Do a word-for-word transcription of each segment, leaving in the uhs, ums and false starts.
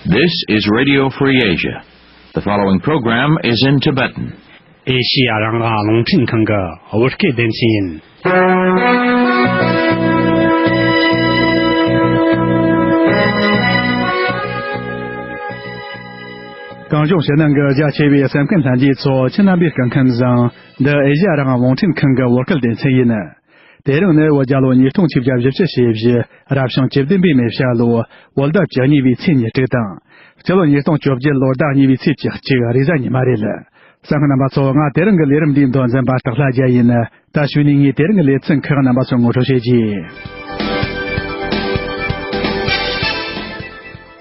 This is Radio Free Asia. The following program is in Tibetan. ཨེ་ཤི་ཡ་རང་དབང་རླུང་འཕྲིན་ཁང་གི་བོད་སྐད་སྡེ་ཚན་ཡིན། གངས་ལྗོངས་ཕྱི་ནང་གི་རྒྱ་ཆེ་བའི་གསན་མཁན་ལྷན་རྒྱས་ཚོ། ཁྱེད་རྣམ་པའི་སྐུ་ཁམས་བཟང་། འདི་ཨེ་ཤི་ཡ་རང་དབང་རླུང་འཕྲིན་ཁང་གི་བོད་སྐད་སྡེ་ཚན་ཡིན། དེ་རིང་ནི་བོད་རྒྱལ་ལོ་ཉིས་སྟོང་ཆིག་བརྒྱ་བཞི་བཅུ་ཞེ་བཞི། རབ་བྱུང་བཅུ་བདུན་པའི་མེ་བྱ་ལོ། བོད་ཟླ་བཅུ་གཉིས་པའི་ཚེས་ཉེར་དྲུག་དང་། སྤྱི་ལོ་ཉིས་སྟོང་བཅོ་བརྒྱད་ལོ་ཟླ་གཉིས་པའི་ཚེས་བཅུ་གཅིག་རེས་གཟའ་ཉི་མ་རེད། གསན་མཁན་རྣམ་པ་ཚོ། ང་དེ་རིང་གི་ལས་རིམ་འདིའི་མདོ་འཛིན་པ་སྟག་ལྷ་རྒྱལ་ཡིན། ད་གཞུག་ནས་ངས་དེ་རིང་གི་ལེ་ཚན་ཁག་རྣམ་པ་ཚོར་ངོ་སྤྲོད་བྱེད་ཀྱི།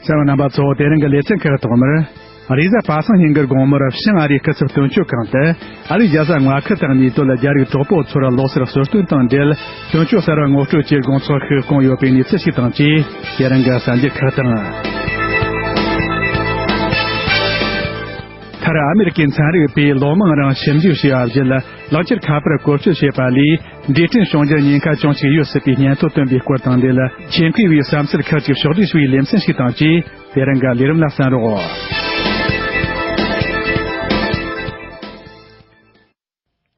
གསན་མཁན་རྣམ་པ་ཚོ། དེ་རིང་གི་ལེ་ཚན་ཁག་ཐོག་མར། རེས་གཟའ་པ་སངས་ཉིན་གྱི་དགོང་མོར་བྱང་ཨ་རིའི་སྐུ་ཚབ་དོན་གཅོད་ཁང་དུ། ཨ་རིའི་རྒྱལ་ས་མངའ་ཁུལ་དང་གནས་སྡོད་རྒྱ་རིགས་གྲོགས་པོ་ཚོར་ལོ་གསར་གསོལ་སྟོན་དང་འབྲེལ། དོན་གཅོད་གསར་བ་ངོ་སྤྲོད་ཀྱི་དགོང་ཚོགས་ཤིག་བསྐོངས་ཡོད་པའི་གནས་ཚུལ་ཞིག་དང་བཅས། དེ་རིང་གི་གསར་འགྱུར་ཁག་དང་། མཐར། ཨ་མེ་རི་ཀའི་ཚན་རིག་པས་ལོ་མང་རིང་ཞིབ་འཇུག་བྱས་པ་བརྒྱུད། གླང་ཆེན་ཁ་པར་བཀོལ་སྤྱོད་བྱེད་པ་ལས། འབྲས་སྐྲན་བྱུང་རྒྱུར་ཉེན་ཁ་ཅུང་ཞིག་ཡོད་སྲིད་པའི་སྙན་ཐོ་བཏོན་པའི་སྐོར་དང་འབྲེལ། ཆེད་མཁས་པའི་བསམ་ཚུལ་ཁག་ཅིག་ཕྱོགས་བསྒྲིགས་བྱས་པའི་ལེ་ཚན་ཞིག་དང་བཅས། དེ་རིང་གི་ལས་རིམ་ལ་གསན་རོགས།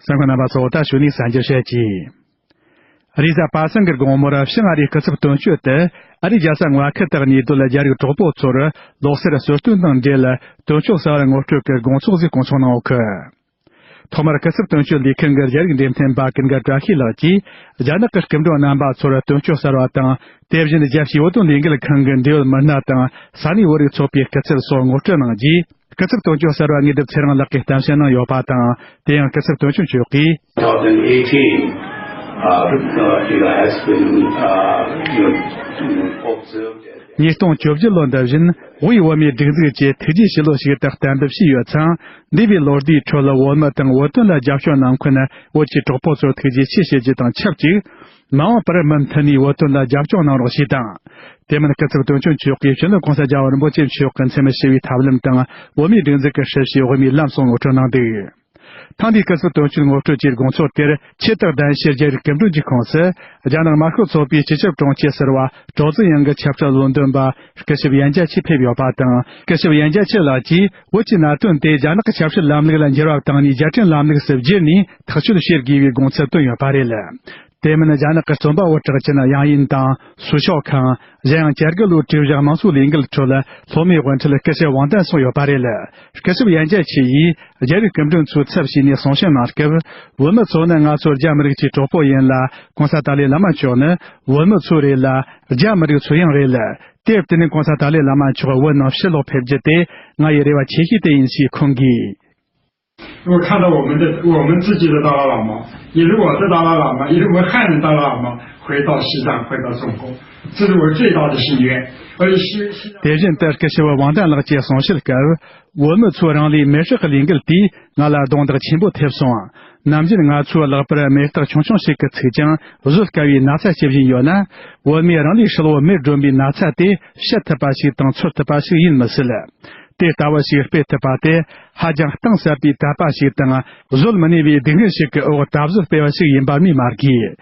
གསན་མཁན་རྣམ་པ་ཚོ། ད་གཞུག་ནས་གསར་འགྱུར་བཤད་ཀྱི། རེས་གཟའ་པ་སངས་ཀྱི་དགོང་མོར་བྱང་ཨ་རིའི་སྐུ་ཚབ་དོན་གཅོད་དུ། ཨ་རིའི་རྒྱལ་ས་མངའ་ཁུལ་དུ་གནས་སྡོད་རྒྱ་རིགས་གྲོགས་པོ་ཚོར་ལོ་གསར་གསོལ་སྟོན་དང་འབྲེལ། དོན་གཅོད་གསར་བ་ངོ་སྤྲོད་ཀྱི་དགོང་ཚོགས་ཤིག་བསྐོང་ཚོགས་གནང་ཡོད་ཀི། ཐོག་མར་སྐུ་ཚབ་དོན་གཅོད་ལས་ཁུངས་ཀྱི་རྒྱ་རིགས་འབྲེལ་མཐུན་པ་ཀུན་དགའ་བཀྲ་ཤིས་ལགས་ཀྱིས། རྒྱ་ནག་གི་སྐུ་མགྲོན་རྣམ་པ་ཚོར་དོན་གཅོད་གསར་བ་དང་། དེ་བཞིན་རྒྱལ་སྤྱིའི་བོད་དོན་ལས་འགུལ་ཁང་གི་འབྲེལ་ཡོད་མི་སྣ་དང་། ས་གནས་བོད་རིགས་ཚོགས་པའི་སྐུ་ཚབ་སོགས་ངོ་སྤྲོད་གནང་རྗེས། སྐུ་ཚབ་དོན་གཅོད་གསར་བ་དངོས་གྲུབ་ཚེ་རིང་ལགས་ཀྱིས་གཏམ་བཤད་གནང་ཡོད་པ་དང་། དེ་ཡང་སྐུ་ཚབ་དོན་གཅོད་མཆོག་གིས། two thousand eighteen, uh, uh, you know, has been, uh, you know, observed as ཉིས་སྟོང་བཅོ་བརྒྱད་ལོ་འདི་བཞིན། དབུས་བོད་མིའི་སྒྲིག་འཛུགས་ཀྱི་ཐུགས་རྗེ་ཆེ་ལོ་ཞིག་ཏུ་གཏན་འབེབས་བྱས་ཡོད་ཙང་། འདས་པའི་ལོ་ཟླའི་ཁྲོད་བོད་མི་དང་བོད་དོན་ལ་རྒྱབ་སྐྱོར་གནང་མཁན་བོད་ཀྱི་གྲོགས་པོ་ཚོར་ཐུགས་རྗེ་ཆེ་ཞུ་རྒྱུ་དང་ཆབས་ཅིག། མ་འོངས་པར་མུ་མཐུད་ནས་བོད་དོན་ལ་རྒྱབ་སྐྱོར་གནང་རོགས་ཞེས་དང་། དེ་མིན་སྐུ་ཚབ་དོན་གཅོད་མཆོག་གིས་སྤྱི་ནོར་༸གོང་ས་༸རྒྱལ་བ་རིན་པོ་ཆེ་མཆོག་གི་མཚན་སྨད་ཞུ་བའི་ཐབས་ལམ་དང་། བོད་མིའི་སྒྲིག་འཛུགས་ཀྱི་ཧྲིལ་ཞུས་དབུ་མའི་ལམ་སོགས་ངོ་སྤྲོད་གནང་འདུག། ཐེངས་འདིའི་སྐུ་ཚབ་དོན་གཅོད་ངོ་སྤྲོད་ཀྱི་དགོང་ཚོགས་དེར། ཆེ་རྟགས་གདན་ཞུས་རྒྱ་རིགས་སྐུ་མགྲོན་གྱི་ཁོངས་སུ། རྒྱ་ནག་དམར་ཤོག་ཚོགས་པའི་སྤྱི་ཁྱབ་དྲུང་ཆེ་ཟུར་པ་ཀྲོའུ་ཙི་ཡང་གི་ཆབ་སྲིད་བློ་འདོན་པ་སྐུ་ཞབས་ཡན་ཅཱ་ཆི་ཕེབས་ཡོད་པ་དང་། སྐུ་ཞབས་ཡན་ཅཱ་ཆི་ལགས་ཀྱིས། བོད་ཀྱི་གནད་དོན་དེ་རྒྱ་ནག་གི་ཆབ་སྲིད་ལམ་ལུགས་ལ་འགྱུར་བ་བཏང་ནས། རྒྱལ་ཕྲན་ལམ་ལུགས་སུ་བསྒྱུར་ནས་ཐག་གཅོད་བྱེད་དགོས་པའི་དགོངས་ཚུལ་བཏོན་ཡོད་པ་རེད། དེ་མིན་རྒྱ་ནག་གི་རྩོམ་པ་པོ་གྲགས་ཅན་དབྱང་ཡིན་དང་། སུའུ་ཞའོ་ཁང་། གཞན་ཡང་། བཅར་དགའ་ལོའི་གྲོས་བཞག་དམངས་གཙོའི་ལས་འགུལ་ཁྲོད་སློབ་མའི་དབུ་ཁྲིད་སྐུ་ཞབས་ཝང་ཏན་སོགས་ཡོད་པ་རེད། སྐུ་ཞབས་ཡན་ཅཱ་ཆི་ཡིས། རྒྱ་རིགས་སྐུ་མགྲོན་ཚོའི་ཚབ་བྱས་ནས་གསུང་བཤད་གནང་སྐབས། བོད་མི་ཚོ་ནི་ང་ཚོ་རྒྱ་མི་རིགས་ཀྱི་གྲོགས་པོ་ཡིན་ལ། ༸གོང་ས་ཏཱ་ལའི་བླ་མ་མཆོག་ནི་བོད་མི་ཚོ་རེད་ལ། རྒྱ་མི་རིགས་ཚོ་ཡང་རེད། དེར་བརྟེན་ནས་༸གོང་ས་ཏཱ་ལའི་བླ་མ་མཆོག་བོད་ནང་ཕྱིར་ལོག་ཕེབས་རྒྱུ་དེ། ང་ཡི་རེ་བ་ཆེ་ཤོས་དེ་ཡིན་ཞེས་ཁོང་གིས། 如果看到我们的，我们自己的达赖喇嘛，也是我的达赖喇嘛，也是我汉人达赖喇嘛回到西藏，回到中国，这是我最大的心愿。而且是，是 དེ་བཞིན་དུ་སྐུ་ཞབས་ཝང་ཏན་ལགས་ཀྱིས་གསུང་བཤད་སྐབས། བོད་མི་ཚོས་རང་ལུས་མེར་སྲེག་གི་ལས་འགུལ་དེས་ང་ལ་རྡུང་རྡེག་ཆེན་པོ་ཐེབས་སོང་། ནམ་རྒྱུན་ང་ཚོའི་ལག་པར་མེ་སྟག་ཆུང་ཆུང་ཞིག་གིས་ཚིག་ཀྱང་། བཟོད་དཀའ་བའི་ན་ཚ་སྐྱེ་བཞིན་ཡོད་ན། བོད་མིའི་རང་ལུས་ཧྲིལ་བོ་མེར་སྒྲོན་པའི་ན་ཚ་དེ་བཤད་ཐུབ་པ་ཞིག་དང་ཚོར་ཐུབ་པ་ཞིག་ཡིན་མི་སྲིད། དེ་ལྟ་བུ་ཞིག་སྤེལ་ཐུབ་པ་དེ། ཧ་ཅང་གཏིང་ཟབ་པའི་དད་པ་ཞིག་དང་། བཟོད་མི་ནུས་པའི་སྡུག་བསྔལ་ཞིག་གི་འོག་ད་གཟོད་སྤེལ་བ་ཞིག་ཡིན་པ་སྨོས་མ་དགོས།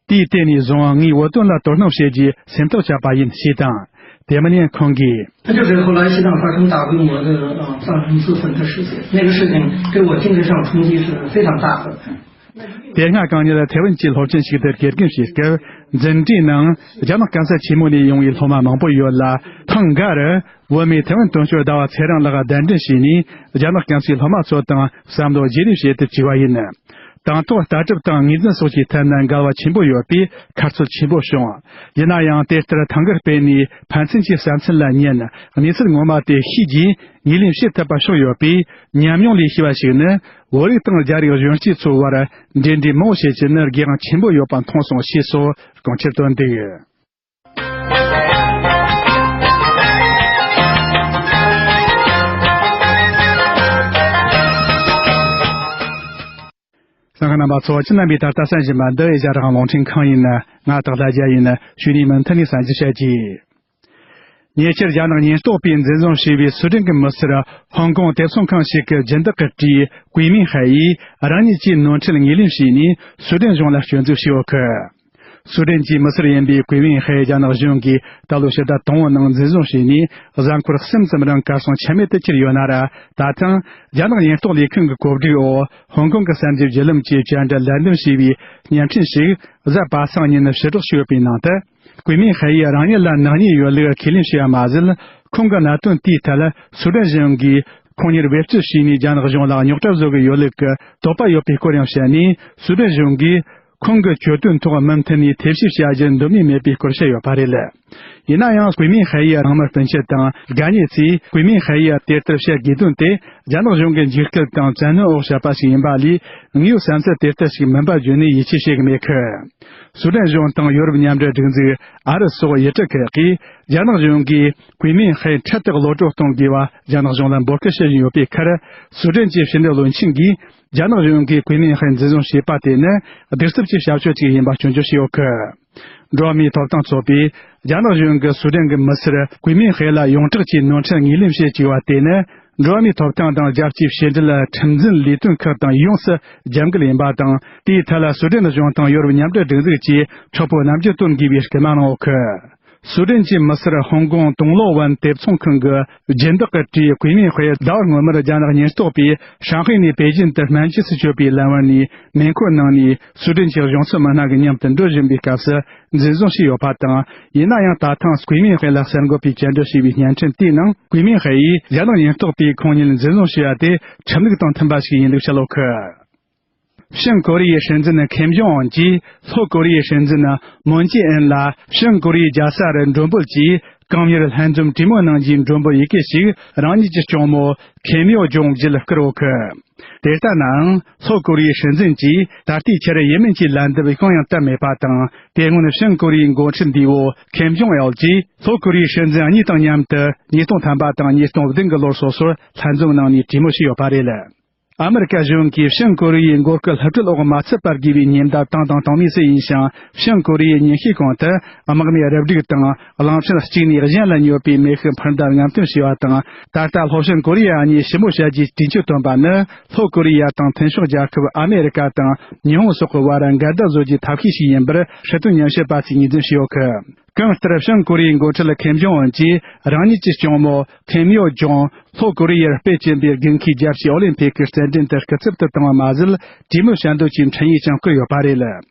དེའི་སྟེང་ནས་བཟུང་ངས་བོད་དོན་ལ་དོ་སྣང་བྱེད་རྒྱུའི་སེམས་ཐག་བཅད་པ་ཡིན་ཞེས་དང་། དེ་མིན་ཡང་ཁོང་གིས། 那就是后来西藏发生大规模的，呃，藏民自焚的事件，那个事情给我精神上冲击是非常大的。 དེ་སྔ་གང་ཉིད་ཐེ་ཝན་གྱི་སློབ་ཆེན་ཞིག་ཏུ་དགེ་རྒན་བྱེད་སྐབས། འཛིན་གྲྭའི་ནང་རྒྱ་ནག་སྐམ་ས་ཆེན་མོ་ནས་ཡོང་བའི་སློབ་མ་མང་པོ་ཡོད་ལ། ཐེངས་འགའ་རེ་བོད་མིའི་ཐེ་ཝན་དོན་གཅོད་ཟླ་བ་ཚེ་རིང་ལགས་གདན་འདྲེན་བྱས་ནས། རྒྱ་ནག་སྐམ་སའི་སློབ་མ་ཚོ་དང་བསམ་བློ་བརྗེ་རེས་བྱེད་དུ་བཅུག་པ་ཡིན། དང་ཐོག་ལྟ་གྲུབ་དང་ངོས་འཛིན་སོགས་ཀྱི་ཐད་ན་འགལ་བ་ཆེན་པོ་ཡོད་པས་ཁ་ཚོན་ཆེན་པོ་བྱུང་། ཡིན་ན་ཡང་། དེ་ལྟར་ཐང་གར་སྤེལ་ནས་ཕན་ཚུན་གྱི་བསམ་ཚུལ་ལ་ཉན། གནས་ཚུལ་ངོ་མ་དེ་ཤེས་རྗེས་ངོས་ལེན་བྱེད་ཐུབ་པ་ཕྱོགས་ཡོད་པས། ཉམས་མྱོང་ལས་ཤེས་པ་ཞིག་ནི། བོད་རིགས་དང་རྒྱ་རིགས་གཞོན་སྐྱེས་ཚོའི་བར་འབྲེལ་འདྲིས་མང་བོ་བྱེད་རྒྱུ་ནི་དགོས་ཡངས་ཆེན་པོ་ཡོད་པ་མཐོང་སོང་ཞེས་སོགས་དགོངས་འཆར་བཏོན་འདུག། གསན་མཁན་རྣམ་པ་ཚོ། ཁྱེད་རྣམ་པས་ད་ལྟ་གསན་བཞིན་པ་འདི་ཨེ་ཤ་ཡ་རང་དབང་རླུང་འཕྲིན་ཁང་ཡིན། ང་སྟག་ལྷ་རྒྱལ་ཡིན། གཞུག་ནས་མུ་མཐུད་ནས་གསན་རྒྱུ་བྱ་རྒྱུ། ཉེ་ཆར་རྒྱ་ནག་ཉེན་རྟོག་པས་འཛིན་བཟུང་བྱས་པའི་སུའུ་ཀྲེན་གྱི་མི་སེར། ཧོང་ཀོང་དེབ་ཚང་ཁང་ཞིག་གི་སྦྱིན་བདག་གི་བཀྲིས་ཀུའེ་མིང་ཧའེ་ཡིས་རང་ཉིད་ཀྱི་ནོར་འཁྲུལ་ངོས་ལེན་བྱས་ནས་སུའུ་ཀྲེན་གཞུང་ལ་སྐྱོན་འཛུགས་བྱས་ཡོད་ཀི། སུའུ་ཏན་གྱི་མི་སེར་ཡིན་པའི་ཀུའེ་མིང་ཧེ་རྒྱ་ནག་གཞུང་གིས་ད་ལོའི་ཕྱི་ཟླ་དང་པོའི་ནང་འཛིན་བཟུང་བྱས་ནས། གཟའ་འཁོར་གསུམ་ཙམ་རིང་གར་སོང་ཆ་མེད་དུ་གྱུར་ཡོད་ན་ར། ད་ཐེངས་རྒྱ་ནག་ཉེན་རྟོག་ལས་ཁུངས་ཀྱི་གོ་སྒྲིག་འོག་ཧོང་ཀོང་གི་གསར་འགྱུར་བརྒྱུད་ལམ་གྱིས་བཅར་འདྲི་ལན་འདེབས་བྱས་པའི་བརྙན་འཕྲིན་ཞིག་གཟའ་པ་སངས་ཉིན་ཕྱི་བསྒྲགས་བྱས་ཡོད་པའི་ནང་དུ། ཀུའེ་མིང་ཧེ་ཡིས་རང་ཉིད་ལ་ནག་ཉེས་ཡོད་ལུགས་ཁས་ལེན་བྱས་པ་མ་ཟད། ཁོང་གི་གནད་དོན་དེའི་ཐད་སུའུ་ཏན་གཞུང་གིས་ཁོང་ཉིད་བེད་སྤྱོད་བྱས་ནས་རྒྱ་ནག་གཞུང་ལ་རྙོག་དྲ་བཟོ་གི་ཡོད་ལུགས་ཀྱི་དོགས་པ་ཡོད་པའི་སྐོར་ཡང་བཤད་ནས། སུའུ་ཏན་གཞུང་གིས་ཁོང་གི་གྱོད་དོན་ཐོག་མུ་མཐུད་ནས་ཐེ་བྱུས་བྱ་རྒྱུ་འདོད་མོས་མེད་པའི་སྐོར་བཤད་ཡོད་པ་རེད། ཡིན་ན་ཡང་། ཀུའེ་མིང་ཧེ་ཡི་རང་མོས་སྤུན་མཆེད་དང་དགའ་ཉེ་ཚོས་ཀུའེ་མིང་ཧེ་ཡིས་དེ་ལྟར་བཤད་དགོས་དོན་དེ། རྒྱ་ནག་གཞུང་གི་འཇིགས་སྐུལ་དང་བཙན་གནོན་འོག་བཤད་པ་ཞིག་ཡིན་པ་ལས། ངའི་བསམ་ཚུལ་དེ་ལྟར་ཞིག་མིན་པ་བརྗོད་ནས་ཡིད་ཆེས་བྱེད་ཀྱི་མེད་ཁུལ། སུའུ་ཏན་གཞུང་དང་ཡོ་རོབ་མཉམ་འབྲེལ་སྒྲིག་འཛུགས་ཨ་རི་སོགས་ཡུལ་གྲུ་ཁག་གིས་རྒྱ་ནག་གཞུང་གིས་ཀུའེ་མིང་ཧེ་འཕྲལ་དུ་གློད་གྲོལ་གཏོང་དགོས་པ་རྒྱ་ནག་གཞུང་ལ་འབོད་སྐུལ་ཞུ་བཞིན་ཡོད་པའི་ཁར། སུའུ་ཏན་གྱི་ཕྱི་འབྲེལ་བློན་ཆེན་གྱིས་རྒྱ་ནག་གཞུང་གིས་ཀུའེ་མིང་ཧེ་འཛིན་བཟུང་བྱས་པ་དེ་ནི་གདུག་རྩུབ་ཀྱི་བྱ་སྤྱོད་ཅིག་ཡིན་པ་སྐྱོན་བརྗོད་བྱས་ཡོད་ཁུལ། འགྲོ་བ་མིའི་ཐོབ་ཐང་ཚོགས་པས་རྒྱ་ནག་གཞུང་གིས་སུའུ་ཏན་གྱི་མི་སེར་ཀུའེ་མིང་ཧེ་ལ་ཡོངས་གྲགས་ཀྱི་ནོར་འཁྲུལ་ངོས་ལེན་བྱེད་བཅུག་པ་དེ་ནི། འགྲོ་བ་མིའི་ཐོབ་ཐང་དང་རྒྱལ་སྤྱིའི་ཕྱི་འབྲེལ་ཁྲིམས་འཛིན་ལས་དོན་ཁག་དང་ཡོངས་སུ་རྒྱབ་འགལ་ཡིན་པ་དང་། དེའི་ཐད་ལ་སུའུ་ཏན་གཞུང་དང་ཡོ་རོབ་མཉམ་འབྲེལ་སྒྲིག་འཛུགས་ཀྱིས་མཁྲེགས་པོ་རྣམ་འགྱུར་སྟོན་དགོས་པའི་སྐུལ་མ་གནང་ཡོད་ཁུལ། སུའུ་ཏན་གྱི་མི་སེར་ཧོང་ཀོང་ཏུང་ལོ་ཝན་དེབ་ཚོང་ཁང་གི་སྦྱིན་བདག་གི་གྲས་ཀུའེ་མིང་ཧེ་ཟླ་བ་སྔོན་མར་རྒྱ་ནག་ཉེན་རྟོག་པས་ཧྲང་ཧའེ་ནས་པེ་ཅིན་དུ་སྨན་བཅོས་སུ་བསྐྱོད་པའི་ལམ་བར་ནས་མེ་འཁོར་ནང་ནས་སུའུ་ཏན་གྱི་གཞུང་ཚབ་མི་སྣ་གི་མཉམ་དུ་འགྲོ་བཞིན་པའི་སྐབས་སུ་འཛིན་བཟུང་བྱས་ཡོད་པ་དང་། ཡིན་ན་ཡང་། ད་ཐེངས་ཀུའེ་མིང་ཧེ་ལ་གསར་འགོད་པས་བཅར་འདྲི་བྱས་པའི་བརྙན་འཕྲིན་དེའི་ནང་། ཀུའེ་མིང་ཧེ་ཡིས་རྒྱ་ནག་ཉེན་རྟོག་པས་ཁོང་ཉིད་འཛིན་བཟུང་བྱས་པ་དེ་ཁྲིམས་ལུགས་དང་མཐུན་པ་ཞིག་ཡིན་ལུགས་བཤད་ཡོད་ཁུལ། བྱང་ཀོ་རི་ཡའི་སྲིད་འཛིན་ཁེམ་ཇོང་ཨུན་གྱིས་ལྷོ་ཀོ་རི་ཡའི་སྲིད་འཛིན་མུན་ཇེ་ཨིན་ལ་བྱང་ཀོ་རི་ཡའི་རྒྱལ་ས་རུ་མགྲོན་འབོད་ཀྱིས་གང་མྱུར་ལྷན་འཛོམས་གྲོས་མོལ་གནང་རྒྱུའི་མགྲོན་པོ་ཡི་གེ་ཞིག་རང་ཉིད་ཀྱི་གཅུང་མོ་ཁེམ་ཡོ་ཇོང་བརྒྱུད་བསྐུར་ཡོད་ཁུལ། དེ་ལྟ་ནའང་། ལྷོ་ཀོ་རི་ཡའི་སྲིད་འཛིན་གྱིས་ད་ལྟའི་ཆར་ཡེ་མེན་གྱི་ལན་འདེབས་གང་ཡང་བསྟར་མེད་པ་དང་། དེ་སྔོན་བྱང་ཀོ་རི་ཡའི་འགོ་ཁྲིད་འདས་པོ་ཁེམ་ཇོང་ཨེལ་གྱིས་ལྷོ་ཀོ་རི་ཡའི་སྲིད་འཛིན་གཉིས་དང་མཉམ་དུ་ཉིས་སྟོང་ཐམ་པ་དང་ཉིས་སྟོང་བདུན་གྱི་ལོར་སོ་སོར་ལྷན་འཛོམས་གནང་ནས་གྲོས་མོལ་བྱས་ཡོད་པ་རེད། ཨ་མེ་རི་ཀ་གཞུང་གིས་བྱང་ཀོ་རི་ཡའི་མགོ་སྐོར་སློབ་གྲྭའི་འོག་མ་ཚུད་པར་དགོས་པའི་ཉེན་བརྡ་བཏང་དང་གཏོང་མུས་སུ་ཡིན་ཞིང་། བྱང་ཀོ་རི་ཡའི་ཉིན་ཤས་གོང་དུ་དམག་མིའི་རུབ་རྒྱུག་དང་གླིང་ཕྲན་གཅིག་ནས་གཞན་ལ་ཉོ་བའི་མེ་ཤུགས་འཕུར་མདའ་རྔམ་སྟོན་བྱས་པ་དང་། ད་ལྟ་ལྷོ་བྱང་ཀོ་རི་ཡ་གཉིས་ཞི་མོལ་བྱ་རྒྱུའི་གྲོས་ཆོད་བཏོན་པ་ནི། ལྷོ་ཀོ་རི་ཡ་དང་མཐུན་ཕྱོགས་རྒྱལ་ཁབ་ཨ་མེ་རི་ཀ་དང་ཉི་ཧོང་སོགས་ཀྱི་བར་འགལ་ཟླ་བཟོ་རྒྱུའི་ཐབས་ཤེས་ཤིག་ཡིན་པར་སྲིད་དོན་ཉམས་ཞིབ་པ་ཚོས་ངོས་འཛིན་བྱས་ཡོད་ཀི། གང་ལྟར། བྱང་ཀོ་རི་ཡའི་འགོ་ཁྲིད་ཁེམ་ཇོང་ཨུན་གྱིས་རང་ཉིད་ཀྱི་གཅུང་མོ་ཁེམ་ཡོ་ཇོང་ལྷོ་ཀོ་རི་ཡར་སྤེལ་གྱིན་པའི་དགུན་ཁའི་རྒྱལ་སྤྱིའི་ཨོ་ལིམ་ཕིག་གི་རྩེད་འགྲན་དུ་སྐུ་ཚབ་ཏུ་བཏང་བ་མ་ཟད། གྲོས་མོལ་བྱ་འདོད་ཀྱི་འཕྲིན་ཡིག་ཀྱང་བསྐུར་ཡོད་པ་རེད།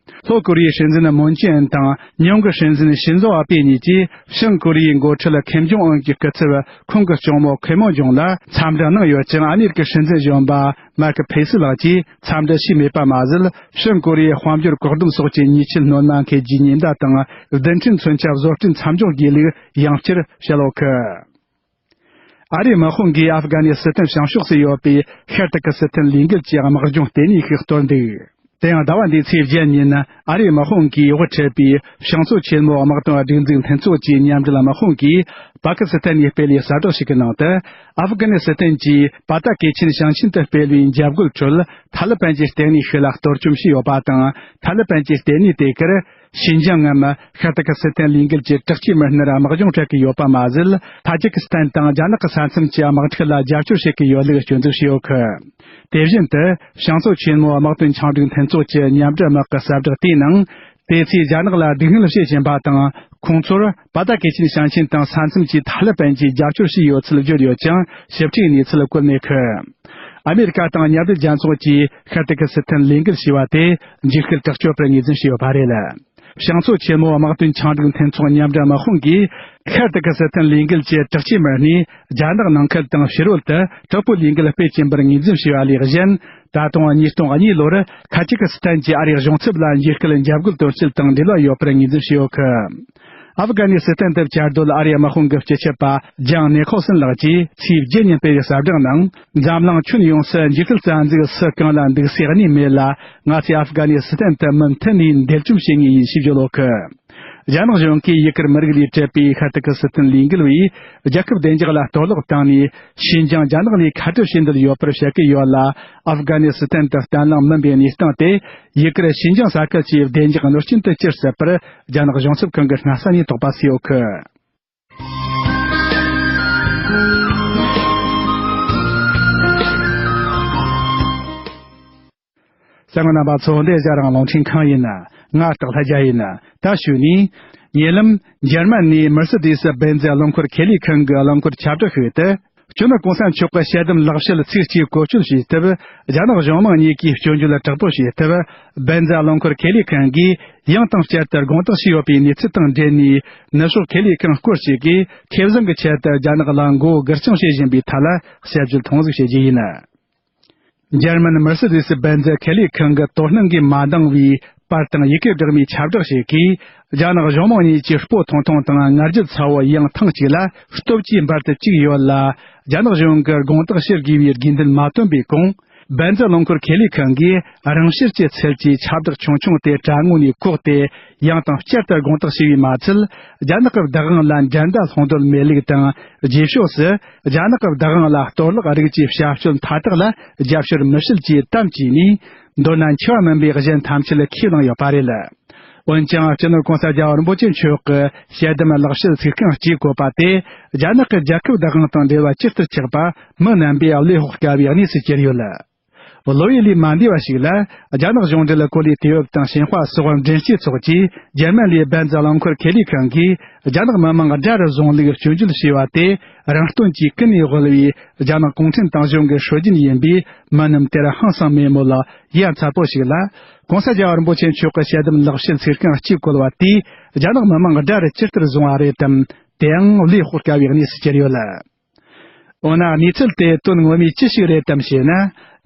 ལྷོ་ཀོ་རི་ཡའི་སྲིད་འཛིན་མུན་ཅེ་ཨིན་དང་ཉུང་གི་སྲིད་འཛིན་ཤིན་ཛོ་ཨ་པེ་གཉིས་ཀྱིས་བྱང་ཀོ་རི་ཡའི་འགོ་ཁྲིད་ཁེམ་ཇོང་ཨུན་གྱི་སྐུ་ཚབ་ཁོང་གི་གཅུང་མོ་ཁེ་མོ་ཇོང་ལ་འཚམས་འདྲི་གནང་ཡོད་ཀྱང་། ཨ་མེ་རི་ཀའི་སྲིད་འཛིན་གཞོན་པ་མར་ཁེ་ཕེ་སི་ལགས་ཀྱིས་འཚམས་འདྲི་ཞུས་མེད་པ་མ་ཟད། བྱང་ཀོ་རི་ཡའི་དཔལ་འབྱོར་བཀག་སྡོམ་སོགས་ཀྱི་ཉེས་ཆད་སྣོན་མ་འཁེལ་རྒྱུའི་ཉེན་བརྡ་དང་། རྡུལ་ཕྲན་མཚོན་ཆ་བཟོ་སྐྲུན་མཚམས་འཇོག་དགོས་ལུགས་ཡང་བསྐྱར་བཤད་ཡོད་ཀི། ཨ་རིའི་དམག་དཔུང་གིས་ཨབ་གྷ་ནི་སི་ཐན་བྱང་ཕྱོགས་སུ་ཡོད་པའི་ཤར་ཏུར་ཀི་སི་ཐན་ལས་འགུལ་གྱི་དམག་སྦྱོང་ལྟེ་གནས་ཤིག་གཏོར་འདུག་དེ་ཡང་ཟླ་བ་འདིའི་ཚེས་བརྒྱད་ཉིན། ཨ་རིའི་དམག་དཔུང་གིས་དབུ་ཁྲིད་པའི་བྱང་མཚོ་ཆེན་མོའི་དམག་དོན་སྒྲིག་འཛུགས་མཐུན་ཚོགས་ཀྱི་མཉམ་འབྲེལ་དམག་དཔུང་གིས་པ་ཀི་སི་ཐན་ནས་སྤེལ་བའི་གསལ་བསྒྲགས་ཤིག་གི་ནང་དུ། ཨབ་གྷ་ནི་སི་ཐན་གྱིས་པ་ཏ་གེ་ཆིན་ཞིང་ཆེན་དུ་སྤེལ་བའི་འཇབ་རྒོལ་ཁྲོད། ཐ་ལི་པན་གྱི་ལྟེ་གནས་ཤིག་ལ་གཏོར་བཅོམ་བྱས་ཡོད་པ་དང་། ཐ་ལི་པན་གྱི་ལྟེ་གནས་དེ་གར་ཤིན་ཅང་ངམ་ཤར་ཏུར་ཀི་སི་ཐན་ལས་འགུལ་གྱི་དྲག་སྐྱེད་མི་སྣར་དམག་སྦྱོང་སྤྲད་ཀྱི་ཡོད་པ་མ་ཟད། ཐ་ཇི་ཀི་སི་ཐན་དང་རྒྱ་ནག་གི་ས་མཚམས་ཀྱི་དམག་འཁྲུག་ལ་རྒྱབ་སྐྱོར་བྱེད་ཀྱི་ཡོད་ལུགས་སྐྱོན་འཛུགས་བྱས་ཡོད་ཀི། དེ་བཞིན་དུ། བྱང་མཚོ་ཆེན་མོའི་དམག་དོན་ཆིངས་འགྲིག་མཐུན་ཚོགས་ཀྱི་མཉམ་འབྲེལ་དམག་གི་གསལ་བསྒྲགས་དེའི་ནང་། དེ་ཚོས་རྒྱ་ནག་ལ་སྡུག་བསྔལ་བྱེད་བཞིན་པ་དང་། ཁོང་ཚོར་པ་ཏ་གེ་ཆིན་ཞིང་ཆེན་དང་ས་མཚམས་ཀྱི་ཐ་ལི་པན་གྱིས་རྒྱབ་སྐྱོར་བྱས་ཡོད་ཚུལ་བརྗོད་ཡོད་ཀྱང་། ཞིབ་ཕྲའི་གནས་ཚུལ་བཀོད་མེད་ཀི། ཨ་མེ་རི་ཀ་དང་མཉམ་འབྲེལ་རྒྱལ་ཚོགས་ཀྱིས་ཤར་ཏུར་ཀི་སི་ཐན་ལས་འགུལ་བྱས་པ་དེ་འཇིགས་སྐུལ་དྲག་སྤྱོད་པར་ངོས་འཛིན་བྱས་ཡོད་པ་རེད། བྱང་མཚོ་ཆེན་མོའི་དམག་དོན་ཆིངས་འགྲིག་མཐུན་ཚོགས་མཉམ་འབྲེལ་དམག་དཔུང་གིས་ཤར་ཏུར་ཀི་སི་ཐན་ལས་འགུལ་གྱི་དྲག་སྐྱེད་མི་སྣས་རྒྱ་ནག་ནང་ཁུལ་དང་ཕྱི་རོལ་དུ་དྲག་པོའི་ལས་འགུལ་སྤེལ་གྱིན་པར་ངོས་འཛིན་བྱས་པ་ལས་གཞན། ད་དུང་ཉིས་སྟོང་གཉིས་ལོར་ཁ་ཆི་ཀི་སི་ཐན་གྱིས་ཨ་རིའི་གཞུང་ཚབ་ལ་འཇིགས་སྐུལ་འཇབ་རྒོལ་དོན་རྐྱེན་དང་འབྲེལ་བ་ཡོད་པར་ངོས་འཛིན་བྱས་ཡོད་ཀི། ཨབ་གྷ་ནི་སི་ཐན་དུ་བཅའ་སྡོད་ཨ་རིའི་དམག་དཔུང་གི་སྤྱི་ཁྱབ་པ་ལྗང་ནེ་ཁོ་སན་ལགས་ཀྱིས་ཚེས་བརྒྱད་ཉིན་སྤེལ་བའི་གསལ་བསྒྲགས་ནང་། འཛམ་གླིང་ཁྱོན་ཡོངས་སུ་འཇིགས་སྐུལ་རྩ་འཛུགས་སུ་གང་ལ་འདུག་སའི་གནས་མེད་ལ། ང་ཚོས་ཨབ་གྷ་ནི་སི་ཐན་དུ་མུ་མཐུད་ནས་འདེད་བཅོམ་བྱེད་ངེས་ཡིན་ཞེས་བརྗོད་ཡོད་ཀི། རྒྱ་ནག་གཞུང་གིས་ཡུ་གུར་མི་རིགས་ལས་གྲུབ་པའི་ཤར་ཏུར་ཀི་སི་ཐན་ལས་འགུལ་བས་རྒྱལ་ཁབ་བདེ་འཇགས་ལ་གཏོར་བརླག་བཏང་ནས། ཤིན་ཅང་རྒྱ་ནག་ནས་ཁ་བྲལ་བྱེད་འདོད་ཡོད་པར་བཤད་ཀྱི་ཡོད་ལ། ཨབ་གྷ་ནི་སི་ཐན་དུ་བརྟན་ལྷིང་མིན་པའི་གནས་སྟངས་དེ། ཡུ་གུར་ཤིན་ཅང་ས་ཁུལ་གྱི་བདེ་འཇགས་གནོད་སྐྱོན་དུ་གྱུར་སྲིད་པར་རྒྱ་ནག་གཞུང་ཚབ་ཁང་གི་སྣ་ས་ནས་དོགས་པ་སེལ་ཡོད་ཀི། གསན་མཁན་རྣམ་པ་ཚོ། འདི་ཨེ་ཤ་ཡ་རང་དབང་རླུང་འཕྲིན་ཁང་ཡིན། ང་སྟག་ལྷ་རྒྱལ་ཡིན། ད་ཞུས་ནས། ཉེ་ལམ། འཇར་མན་ནས་མར་སི་ཌི་སི་བེན་ཛི་རླངས་འཁོར་ཁེ་ལས་ཁང་གི་རླངས་འཁོར་ཁྱབ་བསྒྲགས་ཤིག་ཏུ། སྤྱི་ནོར་གོང་ས་མཆོག་གི་ཞལ་འདེམས་ལེགས་བཤད་ཚིག་གཅིག་བཀོལ་སྤྱོད་བྱས་སྟབས། རྒྱ་ནག་གཞུང་མང་གཉིས་ཀྱིས་སྐྱོན་བརྗོད་དྲག་པོ་བྱས་སྟབས། བེན་ཛི་རླངས་འཁོར་ཁེ་ལས་ཁང་གིས་ཡང་དང་བསྐྱར་དུ་དགོངས་དག་བྱས་ཡོད་པའི་གནས་ཚུལ་དང་འབྲེལ་ནས། ནུབ་ཕྱོགས་ཁེ་ལས་ཁང་སྐོར་ཞིག་གིས་ཁེ་བཟང་གི་ཆེད་དུ་རྒྱ་ནག་ལ་མགོ་བོ་སྒུར་བཅིངས་བྱེད་བཞིན་པའི་ཐད་ལ་དཔྱད་བརྗོད་ཐུང་ཟིག་བྱེད་རྒྱུ་ཡིན། འཇར་མན་མར་སི་ཌི་སི་བེན་ཛི་ཁེ་ལས་ཁང་གི་དོ་སྣང་གིས་མ་འདང་བའི་པར་དང་ཡི་གེ་སྦྲགས་མའི་ཁྱབ་བསྒྲགས་ཤིག་གིས། རྒྱ་ནག་གཞུང་མང་གཉིས་ཀྱི་སྤོ་ཐུང་ཐུང་དང་ང་རྒྱལ་ཚ་བོ་ཡང་ཐེངས་གཅིག་ལ་སྟོབས་ཀྱིས་འབར་དུ་བཅུག་ཡོད་ལ། རྒྱ་ནག་གཞུང་གི་དགོངས་དག་ཞུ་དགོས་པའི་དགོས་འདུན་མ་བཏོན་པའི་གོང་། བན་ཛི་རླངས་འཁོར་ཁེ་ལས་ཁང་གིས་རང་ཕྱིར་གྱི་ཚུལ་གྱིས་ཁྱབ་བསྒྲགས་ཆུང་ཆུང་དེ་དྲ་ངོས་ནས་བཀོག་སྟེ། ཡང་དང་བསྐྱར་དུ་དགོངས་དག་ཞུས་པས་མ་ཚད། རྒྱ་ནག་གི་བདག་དབང་ལ་འགྲན་ཟླ་ལྷུང་འདོད་མེད་ལུགས་དང་། རྗེས་ཕྱོགས་སུ་རྒྱ་ནག་གི་བདག་དབང་ལ་གཏོར་བརླག་རིགས་ཀྱི་བྱ་སྤྱོད་མཐའ་དག་ལ་རྒྱབ་སྐྱོར་མི་བྱེད་ཅེས་དམ་བཅས་ནས། མདོར་ན་འཆི་བ་མིན་པའི་གཞན་ཐམས་ཅད་ཁས་བླངས་ཡོད་པ་རེད། འོན་ཀྱང་། སྤྱི་ནོར་༸གོང་ས་༸རྒྱལ་བ་རིན་པོ་ཆེ་མཆོག་གི་ཞལ་འདེམས་ལེགས་བཤད་ཚིག་རྐང་གཅིག་བཀོད་པ་དེ། རྒྱ་ནག་གི་རྒྱལ་ཁབ་བདག་དབང་དང་འབྲེལ་བ་ཇི་ལྟར་ཆགས་པ་མི་རྣམ་པས་བློས་དཔོག་དཀའ་བའི་གནས་སུ་གྱུར་ཡོད། ལོ་ཡི་ལས་མ་འདས་པ་ཞིག་ལ། རྒྱ་ནག་གཞུང་འབྲེལ་གོ་ལའི་དུས་བབ་དང་ཞིན་ཧྭ་སོགས་མགྲིན་གཅིག་ཚོགས་ཀྱིས། འཇར་མན་ལི་བན་ཛི་རླངས་འཁོར་ཁེ་ལས་ཁང་གིས། རྒྱ་ནག་མི་དམངས་དགྲ་རུ་བཟུང་ལུགས་སྐྱོན་བརྗོད་བྱས་པ་དེ། རང་རྟོན་གྱིས་ཀུན་ནས་དབུལ་བའི་རྒྱ་ནག་གུང་ཁྲན་ཏང་གཞུང་གི་སྲོལ་རྒྱུན་ཡིན་པས། མི་རྣམས་དེར་ཧང་སང་མེད་མོད། ཡ་མཚར་པོ་ཞིག་ལ། ༸གོང་ས་༸རྒྱལ་བ་རིན་པོ་ཆེ་མཆོག་གི་ཞལ་འདེམས་ལེགས་བཤད་ཚིག་རྐང་གཅིག་བཀོད་པ་དེས། རྒྱ་ནག་མི་དམངས་དགྲ་རུ་ཇི་ལྟར་བཟུང་བ་རེད་དམ། དེའང་བློས་དཔོག་དཀའ་བའི་གནས་སུ་གྱུར་ཡོད། འོ་ན། གནས་ཚུལ་དེ་དོན་ངོ་མས་ཅི་ཞིག་རེད་དམ་ཞེ་ན།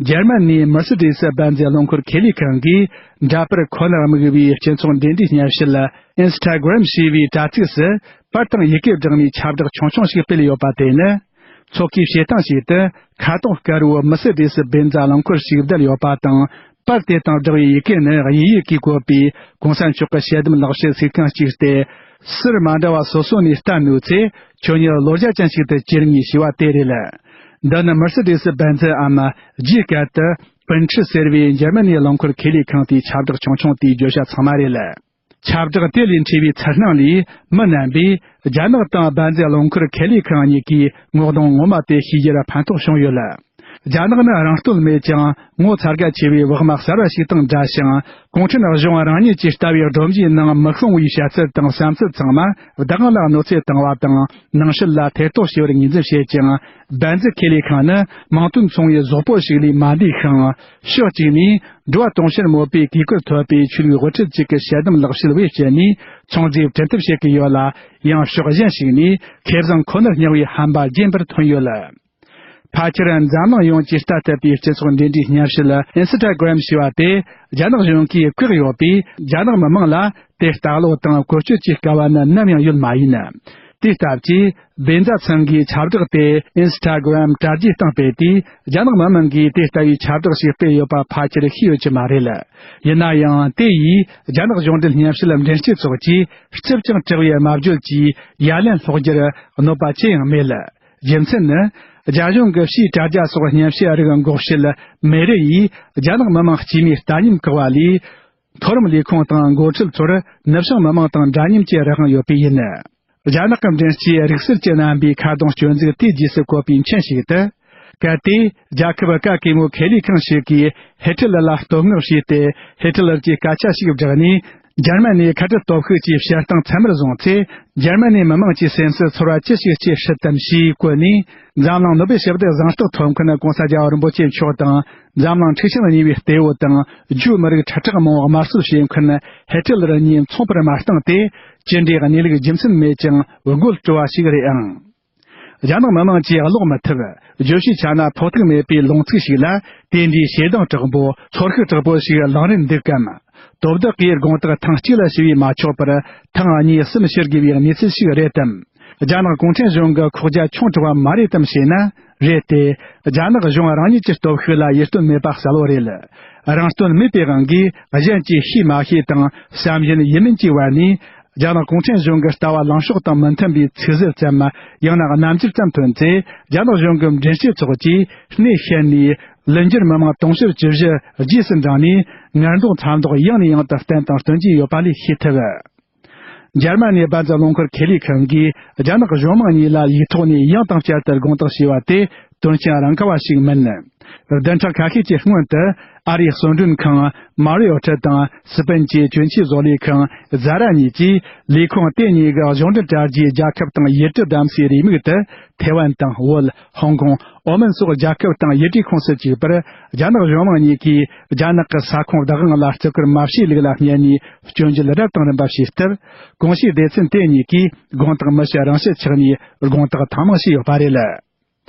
འཇར་མན་ནས་མར་སི་ཌི་སི་བན་ཛི་རླངས་འཁོར་ཁེ་ལས་ཁང་གིས། འདྲ་པར་ཁོ་ནར་དམིགས་པའི་སྤྱི་ཚོགས་འབྲེལ་འདྲིས་སྙན་ཞུ་ལ། ཨིན་སི་ཊ་གྷི་རམ་ཞེས་པའི་དྲ་ཚིགས་སུ། པར་དང་ཡི་གེ་སྦྲགས་ནས་ཁྱབ་བསྒྲགས་ཆུང་ཆུང་ཞིག་སྤེལ་ཡོད་པ་དེ་ནི། ཚོགས་ཀྱི་བྱེད་སྟངས་ཤིག་ཏུ། ཁ་དོག་དཀར་བོའི་མར་སི་ཌི་སི་བན་ཛི་རླངས་འཁོར་ཞིག་བསྡད་ཡོད་པ་དང་། པར་དེ་དང་སྦྲགས་པའི་ཡི་གེ་ནི་དབྱིན་ཡིག་གིས་བཀོད་པའི་གོང་ས་མཆོག་གི་ཞལ་འདེམས་ལེགས་བཤད་ཚིག་རྐང་གཅིག་སྟེ། ཟུར་མ་འདྲ་བ་སོ་སོ་ནས་བལྟས་ནུས་ཚེ། ཁྱོད་ཉིད་བློ་རྒྱ་ཅན་ཞིག་ཏུ་གྱུར་ངེས་ཞེས་པ་དེ་རེད། འདི་ནི་མར་སི་ཌི་སི་བན་ཛི་འམ། རྒྱའི་སྐད་དུ། པིན་ཁྲི་ཟེར་བའི་འཇར་མ་ནིའི་རླངས་འཁོར་ཁེ་ལས་ཁང་དེའི་ཁྱབ་བསྒྲགས་ཆུང་ཆུང་དེའི་བརྗོད་བྱ་ཚང་མ་རེད། ཁྱབ་བསྒྲགས་དེ་ལས་འཕྲོས་པའི་ཚུར་སྣང་ལས། མི་རྣམ་པས། རྒྱ་ནག་དང་བན་ཛི་རླངས་འཁོར་ཁེ་ལས་ཁང་གཉིས་ཀའི་ངོ་གདོང་ངོ་མ་དེ་ཤེས་རྒྱུར་ཕན་ཐོགས་བྱུང་ཡོད། རྒྱ་ནག་ནི་རང་རྟོལ་མེད་ཅིང་། ངོ་ཚ་དགའ་ཆེ་བའི་བག་མ་གསར་བ་ཞིག་དང་འདྲ་ཞིང་། གུང་ཁྲན་གཞུང་རང་ཉིད་ཀྱི་ལྟ་བའི་སྒྲོམ་གཞིའི་ནང་མི་ཤོང་བའི་བཤད་ཚུལ་དང་བསམ་ཚུལ་ཚང་མ་བདག་དབང་ལ་གནོད་འཚེ་བཏང་བ་དང་། ནང་ཤུལ་ལ་ཐེ་གཏོགས་བྱས་པར་ངོས་འཛིན་བྱེད་ཅིང་། བན་ཛི་ཁེ་ལས་ཁང་ནི་མིང་དོན་མཚུངས་པའི་གཟུགས་པོ་ཞིག་ལས་མ་འདས་ཤིང་། ཕྱོགས་གཅིག་ནས། འགྲོ་བ་དུང་ཕྱུར་མོས་པའི་གུས་བཀུར་ཐོབ་པའི་ཆོས་ལུགས་དབུ་ཁྲིད་ཅིག་གི་ཞལ་འདེམས་ལེགས་བཤད་བེད་སྤྱད་ནས་ཚོང་རྫས་བྲིན་ཐབས་བྱེད་ཀྱི་ཡོད་ལ། ཡང་ཕྱོགས་གཞན་ཞིག་ནས་ཁེ་བཟང་ཁོ་ནར་བསྙིང་བའི་ཧམ་པ་རྗེན་པར་ཐོན་ཡོད། ཕལ་ཆེར་འཛམ་གླིང་ཡོངས་ཀྱིས་ལྟ་ཐུབ་པའི་སྤྱི་ཚོགས་འབྲེལ་འདྲིས་སྙན་ཞུ་ལ་ཨིན་སི་ཊ་གྷི་རམ་ཞེས་པ་དེ་རྒྱ་ནག་གཞུང་གིས་བཀག་ཡོད་པས། རྒྱ་ནག་མི་དམངས་ལ་དེ་ལྟ་ཀློག་དང་བཀོལ་སྤྱོད་ཀྱི་དཀའ་བ་ནི་ནམ་ཡང་ཡོད་མ་ཡིན། དེའི་སྟབས་ཀྱིས། བན་ཛ་ཚང་གིས་ཁྱབ་བསྒྲགས་དེ་ཨིན་སི་ཊ་གྷི་རམ་དྲ་རྒྱའི་སྟེང་སྤེལ་དུས། རྒྱ་ནག་མི་དམངས་ཀྱིས་དེ་ལྟ་བུའི་ཁྱབ་བསྒྲགས་ཤིག་སྤེལ་ཡོད་པ་ཕལ་ཆེར་ཤེས་ཡོད་ཀྱི་མ་རེད། ཡིན་ན་ཡང་། དེ་ཡིས་རྒྱ་ནག་གཞུང་འབྲེལ་སྙན་ཞུ་ལ་མགྲིན་གཅིག་ཚོགས་ཀྱིས་རྩུབ་ཅིང་དྲག་པའི་སྨྲ་བརྗོད་ཀྱིས་ཡ་ལན་སློག་རྒྱུར་གནོད་པ་ཅི་ཡང་མེད། རྒྱུ་མཚན་ནི། རྒྱ་གཞུང་གི་ཕྱིའི་དྲ་རྒྱ་སོགས་སྙན་ཞུའི་རིགས་འགོག་བྱེད་མེ་རི་ཡིས་རྒྱ་ནག་མི་དམངས་སྐྱེས་མའི་ལྟ་ཉམས་བཀག་པ་ལས། མཐོ་རིམ་ལས་ཁུངས་དང་འགོ་ཁྲིད་ཚོར་ནུབ་བྱང་མི་དམངས་དང་འདྲ་མཉམ་གྱི་རང་དབང་ཡོད་པས་ཡིན། རྒྱ་ནག་གི་མགྲིན་གཅིག་རིག་གསར་གྱི་རྣམ་པའི་ཁ་གདངས་སྐྱོན་འཛུགས་དེའི་རྗེས་སུ་བཀོད་པའི་མཆན་ཞིག་ཏུ། གལ་ཏེ། རྒྱལ་ཁབ་ཀ་གེ་མོ་ཁེ་ལས་ཁང་ཞིག་གིས་ཧི་ཊི་ལར་ལ་བསྟོད་བསྔགས་བྱས་ཏེ། ཧི་ཊི་ལར་གྱི་སྐད་ཆ་ཞིག་བསྒྲགས་ནས། འཇར་མ་ནིའི་ཁ་བྲལ་སྟོབས་ཤུགས་ཀྱི་བྱེད་སྟངས་ཚད་མར་བཟུང་ཚེ། འཇར་མ་ནིའི་མི་དམངས་ཀྱི་སེམས་སུ་ཚོར་བ་ཅི་ཞིག་སྐྱེ་སྲིད་དམ་ཞེས་བཀོད་ནས། འཛམ་གླིང་ནོ་བེལ་ཞི་བདེ་གཟེངས་རྟགས་ཐོབ་མཁན་༸གོང་ས་༸རྒྱལ་བ་རིན་པོ་ཆེ་མཆོག་དང་། འཛམ་གླིང་འཁྲུག་ཆེན་གཉིས་པའི་གཏེ་བོ་དང་། ཇོ་མི་རིགས་ཁྲི་ཕྲག་མང་པོ་དམར་གསོད་བྱས་མཁན། ཧི་ཊི་ལར་གཉིས་མཚུངས་པར་མ་བཏང་སྟེ། ཅི་འདྲའི་གནས་ལུགས་རྒྱུ་མཚན་མེད་ཅིང་དགོད་བྲོ་བ་ཞིག་རེད་ཨང་། རྒྱ་ནག་མི་དམངས་ཀྱིས་ཀློག་མི་ཐུབ། བརྗོད་བྱའི་ཆ་ན་ཕོག་ཐུག་མེད་པའི་ལུང་ཚིག་ཞིག་ལ། དེ་འདྲའི་ཞེ་སྡང་དྲག་པོ། ཚོར་ཤུགས་དྲག་པོ་ཞིག་ལངས་རིན་འདུག་གམ། དོ་བདག་གིས་དགོངས་དག་ཐེངས་གཅིག་ལ་ཞུ་བས་མ་ཆོག་པར། ཐེངས་གཉིས་གསུམ་ཞུ་དགོས་པའི་གནས་ཚུལ་ཞིག་རེད་དམ། རྒྱ་ནག་གུང་ཁྲན་གཞུང་གི་ཁོག་རྒྱ་ཆུང་དྲགས་པ་མ་རེད་དམ་ཞེ་ན། རེད་དེ། རྒྱ་ནག་གཞུང་རང་ཉིད་ཀྱི་སྟོབས་ཤུགས་ལ་ཡིད་རྟོན་མེད་པ་གསལ་བོ་རེད། རང་རྟོན་མེད་པའི་དབང་གིས་གཞན་གྱིས་ཤེས་མ་ཤེས་དང་བསམ་བཞིན་ཡིན་མིན་གྱི་བར་ནས། རྒྱ་ནག་གུང་ཁྲན་གཞུང་གི་ལྟ་བ་ལངས་ཕྱོགས་དང་མི་མཐུན་པའི་ཚིག་ཟུར་ཙམ། ཡང་ན་རྣམ་འགྱུར་ཙམ་ཐོན་ཚེ། རྒྱ་ནག་གཞུང་གི་མགྲིན་གཅིག་ཚོགས་ཀྱིས་སྣེ་ཤན་ནས་ལུན་འགྱུར་མི་དམངས་དུང་ཕྱུར་བཅུ་བཞི་རྗེས་སུ་འབྲངས་ནས། ངར་མདོག་མཚར་མདོག་ཡང་ནས་ཡང་དུ་བསྟན་དང་སྟོན་གྱི་ཡོད་པ་ལས་ཤེས་ཐུབ། འཇར་མ་ནིའི་བན་ཛ་རླངས་འཁོར་ཁེ་ལས་ཁང་གིས་རྒྱ་ནག་གཞུང་མང་གཉིས་ལ་ཡིག་ཐོག་ནས་ཡང་དང་བསྐྱར་དུ་དགོངས་དག་ཞུས་པ་དེ་དོན་རྐྱེན་རང་ག་བ་ཞིག་མིན། བདུན་ཕྲག་ཁ་ཤས་ཀྱི་སྔོན་དུ། ཨ་རིའི་གསོལ་མགྲོན་ཁང་མ་རི་ཨོ་ཊི་དང་སི་པན་གྱི་གྱོན་ཆས་བཟོ་ལས་ཁང་ཛ་ར་གཉིས་ཀྱིས་ལས་ཁུངས་དེ་གཉིས་ཀྱི་གཞུང་འབྲེལ་དྲ་རྒྱའི་རྒྱལ་ཁབ་དང་ཡུལ་གྲུ་གདམ་སའི་རེའུ་མིག་ཏུ། ཐེ་ཝན་དང་བོད། ཧོང་ཀོང་། ཨོ་མན་སོགས་རྒྱལ་ཁབ་དང་ཡུལ་གྲུའི་ཁོངས་སུ་བཅུག་པར། རྒྱ་ནག་གཞུང་མང་གཉིས་ཀྱིས་རྒྱ་ནག་གི་ས་ཁོངས་བདག་དབང་ལ་བརྩི་བཀུར་མ་བྱས་ལུགས་ལ་བསྙད་ནས་སྐྱོན་བརྗོད་རབ་དང་རིམ་པ་བྱས་སྟབས། གོང་ཞུས་སྡེ་ཚན་དེ་གཉིས་ཀྱིས་དགོངས་དག་མི་ཞུ་རང་ཞུ་ཆགས་ནས་དགོངས་དག་ཐེངས་མང་བྱས་ཡོད་པ་རེད།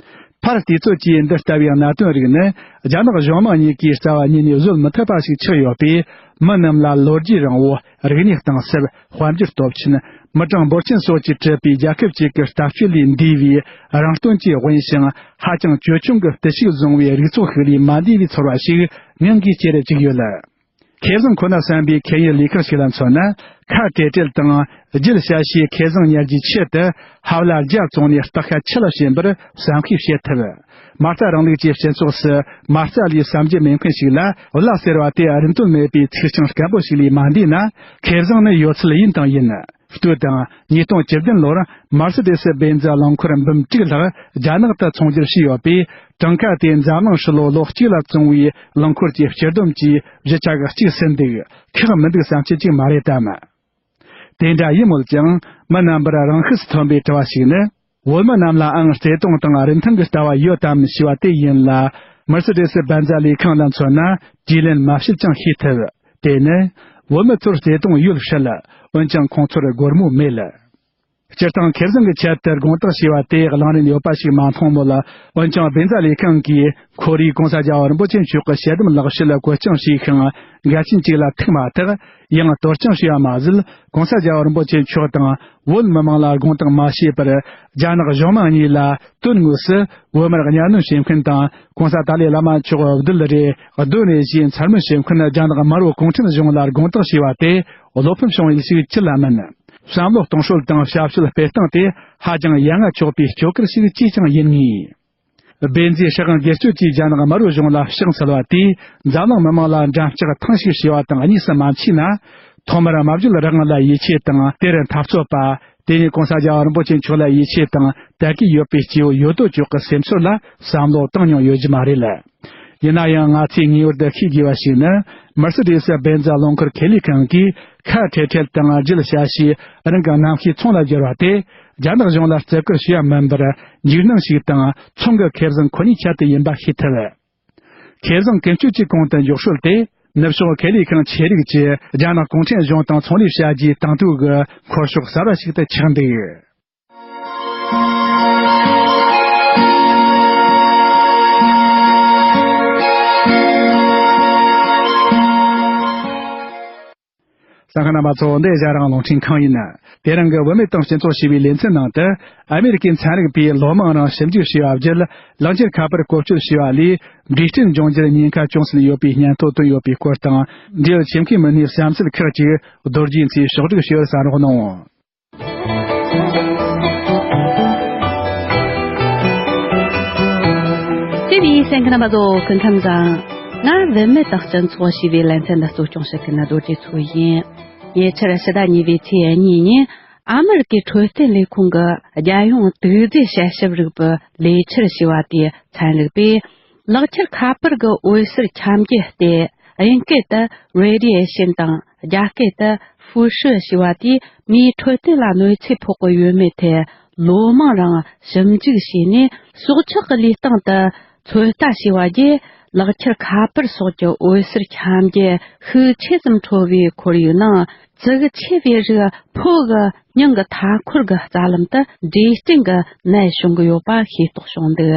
ཕར་དུས་ཚོད་ཀྱིས་འདི་ལྟ་བུའི་གནད་དོན་རིགས་ནི། རྒྱ་ནག་གཞུང་མང་གཉིས་ཀྱིས་རྩ་བ་ཉིད་ནས་བཟོད་མི་ཐུབ་པ་ཞིག་ཆགས་ཡོད་པས། མི་རྣམས་ལ་ལོ་རྒྱུས་རིང་བོ། རིག་གནས་གཏིང་ཟབ། དཔལ་འབྱོར་སྟོབས་ཆེན། མི་གྲངས་འབོར་ཆེན་སོགས་ཀྱིས་གྲུབ་པའི་རྒྱལ་ཁབ་ཅིག་གི་ལྟ་སྤྱོད་ལས་འདས་པའི་རང་རྟོན་གྱིས་དབེན་ཞིང་། ཧ་ཅང་ཅོལ་ཆུང་གི་བརྟུལ་ཞུགས་བཟུང་བའི་རིགས་ཚོགས་ཤིག་ལས་མ་འདས་པའི་ཚོར་བ་ཞིག་ངང་གིས་སྐྱེ་རུ་བཅུག་ཡོད། ཁེ་བཟང་ཁོ་ན་བསམ་པའི་ཁེ་ཡི་ལས་ཁུངས་ཤིག་ལ་མཚོན་ན། ཁ་བྲལ་བྲལ་དང་རྒྱུད་བཤའ་བྱའི་ཁེ་བཟང་ཉར་རྒྱུའི་ཆེད་དུ། ཧ་ལ་རྒྱ་བཙོངས་ནས་སྟག་ཤ་ཆུ་ལ་ཕྱིན་པར་བསམ་ཤེས་བྱེད་ཐུབ། མ་རྩ་རིང་ལུགས་ཀྱི་སྤྱི་ཚོགས་སུ་མ་རྩ་ལས་བསམ་རྒྱུ་མེད་མཁན་ཞིག་ལ་བླ་ཟེར་བ་དེ་རིན་དོད་མེད་པའི་ཚིག་རྐྱང་སྐམ་པོ་ཞིག་ལས་མ་འདས་ན། ཁེ་བཟང་ནི་ཡོད་ཚད་ཡིན་དང་ཡིན། ལྟོས་དང་། ཉིས་སྟོང་བཅུ་བདུན་ལོར་མར་སི་ཌི་སི་བེན་ཛི་རླངས་འཁོར་འབུམ་དྲུག་ལྷག་རྒྱ་ནག་ཏུ་ཚོང་སྒྱུར་བྱས་ཡོད་པས། གྲངས་ཀ་དེ་འཛམ་གླིང་ཧྲིལ་བོ་ལོ་གཅིག་ལ་བཙོང་བའི་རླངས་འཁོར་གྱི་སྤྱི་བསྡོམས་ཀྱི་བཞི་ཆ་གི་གཅིག་ཟིན་འདུག་ཁག་མི་འདུག་བསམ་རྒྱུ་ཅིག་མ་རེད་དམ། དེ་འདྲ་ཡིན་མོད་ཀྱང་། མི་རྣམ་པར་རང་ཤུགས་སུ་ཐོན་པའི་དྲི་བ་ཞིག་ནི། བོད་མི་རྣམས་ལའང་བརྩེ་དུང་དང་རིན་ཐང་གི་ལྟ་བ་ཡོད་དམ་ཞེས་པ་དེ་ཡིན་ལ། མར་སི་ཌི་སི་བེན་ཛ་ལས་ཁང་ལ་མཚོན་ན། དྲིས་ལན་མ་བྱེད་ཀྱང་ཤེས་ཐུབ། དེ་ནི། བོད་མི་ཚོར་བརྩེ་དུང་ཡོད་སྲིད། འོན་ཀྱང་ཁོང་ཚོར་སྒོར་མོ་མེད། སྤྱིར་བཏང་ཁེ་བཟང་གི་ཆེད་དུ་དགོངས་དག་བྱས་པ་དེ་གླེང་རིན་ཡོད་པ་ཞིག་མ་མཐོང་མོད། འོན་ཀྱང་བེན་ཛ་ལས་ཁང་གིས་ཁོར་ཡུག་གོང་ས་རྒྱལ་བ་རིན་པོ་ཆེ་མཆོག་གི་ཞལ་འདེབས་ལེགས་བཤད་ལ་བཀོད་རྐྱང་བྱས་ཤིང་། འགལ་རྐྱེན་གཅིག་ལ་ཐུག་མ་ཐག་ཡང་དོར་རྐྱང་བྱས་པ་མ་ཟད། གོང་ས་རྒྱལ་བ་རིན་པོ་ཆེ་མཆོག་དང་བོད་མི་མང་ལ་དགོངས་དག་མ་བྱས་པར། རྒྱ་ནག་གཞུང་མང་གཉིས་ལ་དོན་དངོས་སུ་བོད་མིར་གཉའ་གནོན་བྱེད་མཁན་དང་། གོང་ས་ཏཱ་ལའི་བླ་མ་མཆོག་རྡུལ་རེ་རྡོ་རེ་བཞིན་མཚར་སྨོན་བྱེད་མཁན་རྒྱ་ནག་དམར་པོ་གུང་ཁྲན་གཞུང་ལ་དགོངས་དག་བྱས་པ་དེ་བློ་ཕམ་བྱུང་ཡུལ་ཞིག་ཅི་ལ་མིན། བསམ་བློ་གཏོང་སྲོལ་དང་བྱ་སྤྱོད་སྤེལ་སྟངས་དེ་ཧ་ཅང་ཡ་ང་ཆོག་པའི་སྐྱོ་གར་ཞིག་ཅིས་ཀྱང་ཡིན་ངེས། བེན་ཛའི་སྲིད་དབང་སྒེར་གཅོད་ཀྱིས་རྒྱ་ནག་དམར་པོའི་གཞུང་ལ་ཕྱག་འཚལ་བ་དེས་འཛམ་གླིང་མི་མང་ལ་འགྲམ་ལྕག་ཐང་ཞིག་བྱས་པ་དང་གཉིས་སུ་མ་མཆིས་ན། ཐོག་མར་སྨྲ་བརྗོད་རང་དབང་ལ་ཡིད་ཆེས་དང་དེར་འཐབ་རྩོད་པ། དེ་ནས་གོང་ས་རྒྱལ་བ་རིན་པོ་ཆེ་མཆོག་ལ་ཡིད་ཆེས་དང་དད་གུས་ཡོད་པའི་སྐྱེ་བོ་ཡོད་དོ་ཅོག་གི་སེམས་ཚོར་ལ་བསམ་བློ་བཏང་མྱོང་ཡོད་རྒྱུ་མ་རེད། ཡིན་ན་ཡང་ང་ཚོས་ངེས་པར་དུ་ཤེས་དགོས་པ་ཞིག་ནི། མར་སི་ཌི་སི་བེན་ཛ་རླངས་འཁོར་ཁེ་ལས་ཁང་གིས་ཁ་བྲལ་བྲལ་དང་རྒྱུད་བཤའ་བྱས་རང་གི་རྣམ་ཤེས་ཚོང་ལ་བསྒྱུར་བ་དེ། རྒྱ་ནག་གཞུང་ལ་བརྩི་བཀུར་ཞུ་བ་མིན་པར། འཇིགས་སྣང་ཞིག་དང་ཚོང་གི་ཁེ་བཟང་ཁོ་ནའི་ཆེད་དུ་ཡིན་པ་ཤེས་ཐུབ། ཁེ་བཟང་ཀུན་སྤྱོད་ཀྱི་གོང་དུ་འཇོག་སྲོལ་དེ། ནུབ་ཕྱོགས་ཁེ་ལས་ཁང་ཆེ་རིགས་ཀྱིས་རྒྱ་ནག་གུང་ཁྲན་གཞུང་དང་ཚོང་ལས་བྱ་རྒྱུའི་དང་དོད་ཀྱི་འཁོར་ཕྱོགས་གསར་བ་ཞིག་ཏུ་ཆགས་འདུག་གསན་མཁན་རྣམ་པ་ཚོ། འདི་ཨེ་ཤ་ཡ་རང་དབང་རླུང་འཕྲིན་ཁང་ཡིན། དེ་རིང་གི་བུད་མེད་དང་སྤྱི་ཚོགས་ཞེས་པའི་ལེ་ཚན་ནང་དུ། ཨ་མེ་རི་ཀའི་ཚན་རིག་པས་ལོ་མང་རིང་ཞིབ་འཇུག་བྱས་པ་བརྒྱུད། ལག་འཁྱེར་ཁ་པར་བཀོལ་སྤྱོད་བྱས་པ་ལས། འབྲས་སྐྲན་འབྱུང་རྒྱུར་ཉེན་ཁ་ཅུང་ཟད་ཡོད་པའི་སྙན་ཐོ་བཏོན་ཡོད་པའི་སྐོར་དང་། འབྲེལ་ཡོད་ཆེད་མཁས་མི་སྣའི་བསམ་ཚུལ་ཁག་ཅིག་རྡོ་རྗེ་མཚོས་ཕྱོགས་སྒྲིག་ཞུ་བར་གསན་རོགས་གནང་། དེ་བས་གསན་མཁན་རྣམ་པ་ཚོ་སྐུ་ཁམས་བཟང་། ང་བུད་མེད་དང་སྤྱི་ཚོགས་ཞེས་པའི་ལེ་ཚན་འདི་གཙོ་སྐྱོང་བྱེད་མཁན་རྡོ་རྗེ་མཚོ་ཡིན། ཉེ་ཆར་ཕྱི་ཟླ་གཉིས་པའི་ཚེས་གཉིས་ཉིན། ཨ་མེ་རི་ཀའི་འཕྲོད་བསྟེན་ལས་ཁུངས་ཀྱི་རྒྱལ་ཡོངས་དུག་རྫས་དཔྱད་ཞིབ་རིག་པའི་ལས་འཆར་ཞེས་པ་དེའི་ཚན་རིག་པས། ལག་འཁྱེར་ཁ་པར་གྱི་འོད་ཟེར་ཁྱབ་འགྱེད་དེ། དབྱིན་སྐད་དུ་radiation དང་རྒྱ་སྐད་དུ་ཧྥུ་ཧྲི་ཞེས་པ་དེས་མིའི་འཕྲོད་བསྟེན་ལ་གནོད་འཚེ་ཕོག་གི་ཡོད་མེད་ཐད་ལོ་མང་རིང་ཞིབ་འཇུག་བྱས་ནས། སྲོག་ཆགས་ཀྱི་ལུས་སྟེང་དུ་ཚོད་ལྟ་བྱས་པ་བརྒྱུད། ལག་འཁྱེར་ཁ་པར་སོགས་ཀྱི་འོད་ཟེར་ཁྱབ་འགྱེད་ཤུགས་ཆེ་ཙམ་འཕྲོ་བའི་ཁོར་ཡུག་ནང་། ཙི་གུ་ཆེ་བའི་རིགས་ཕོ་གི་སྙིང་གི་མཐའ་འཁོར་གྱི་རྩ་ལམ་དུ་འབྲས་སྐྲན་གྱི་ནད་བྱུང་གི་ཡོད་པ་ཤེས་རྟོགས་བྱུང་འདུག་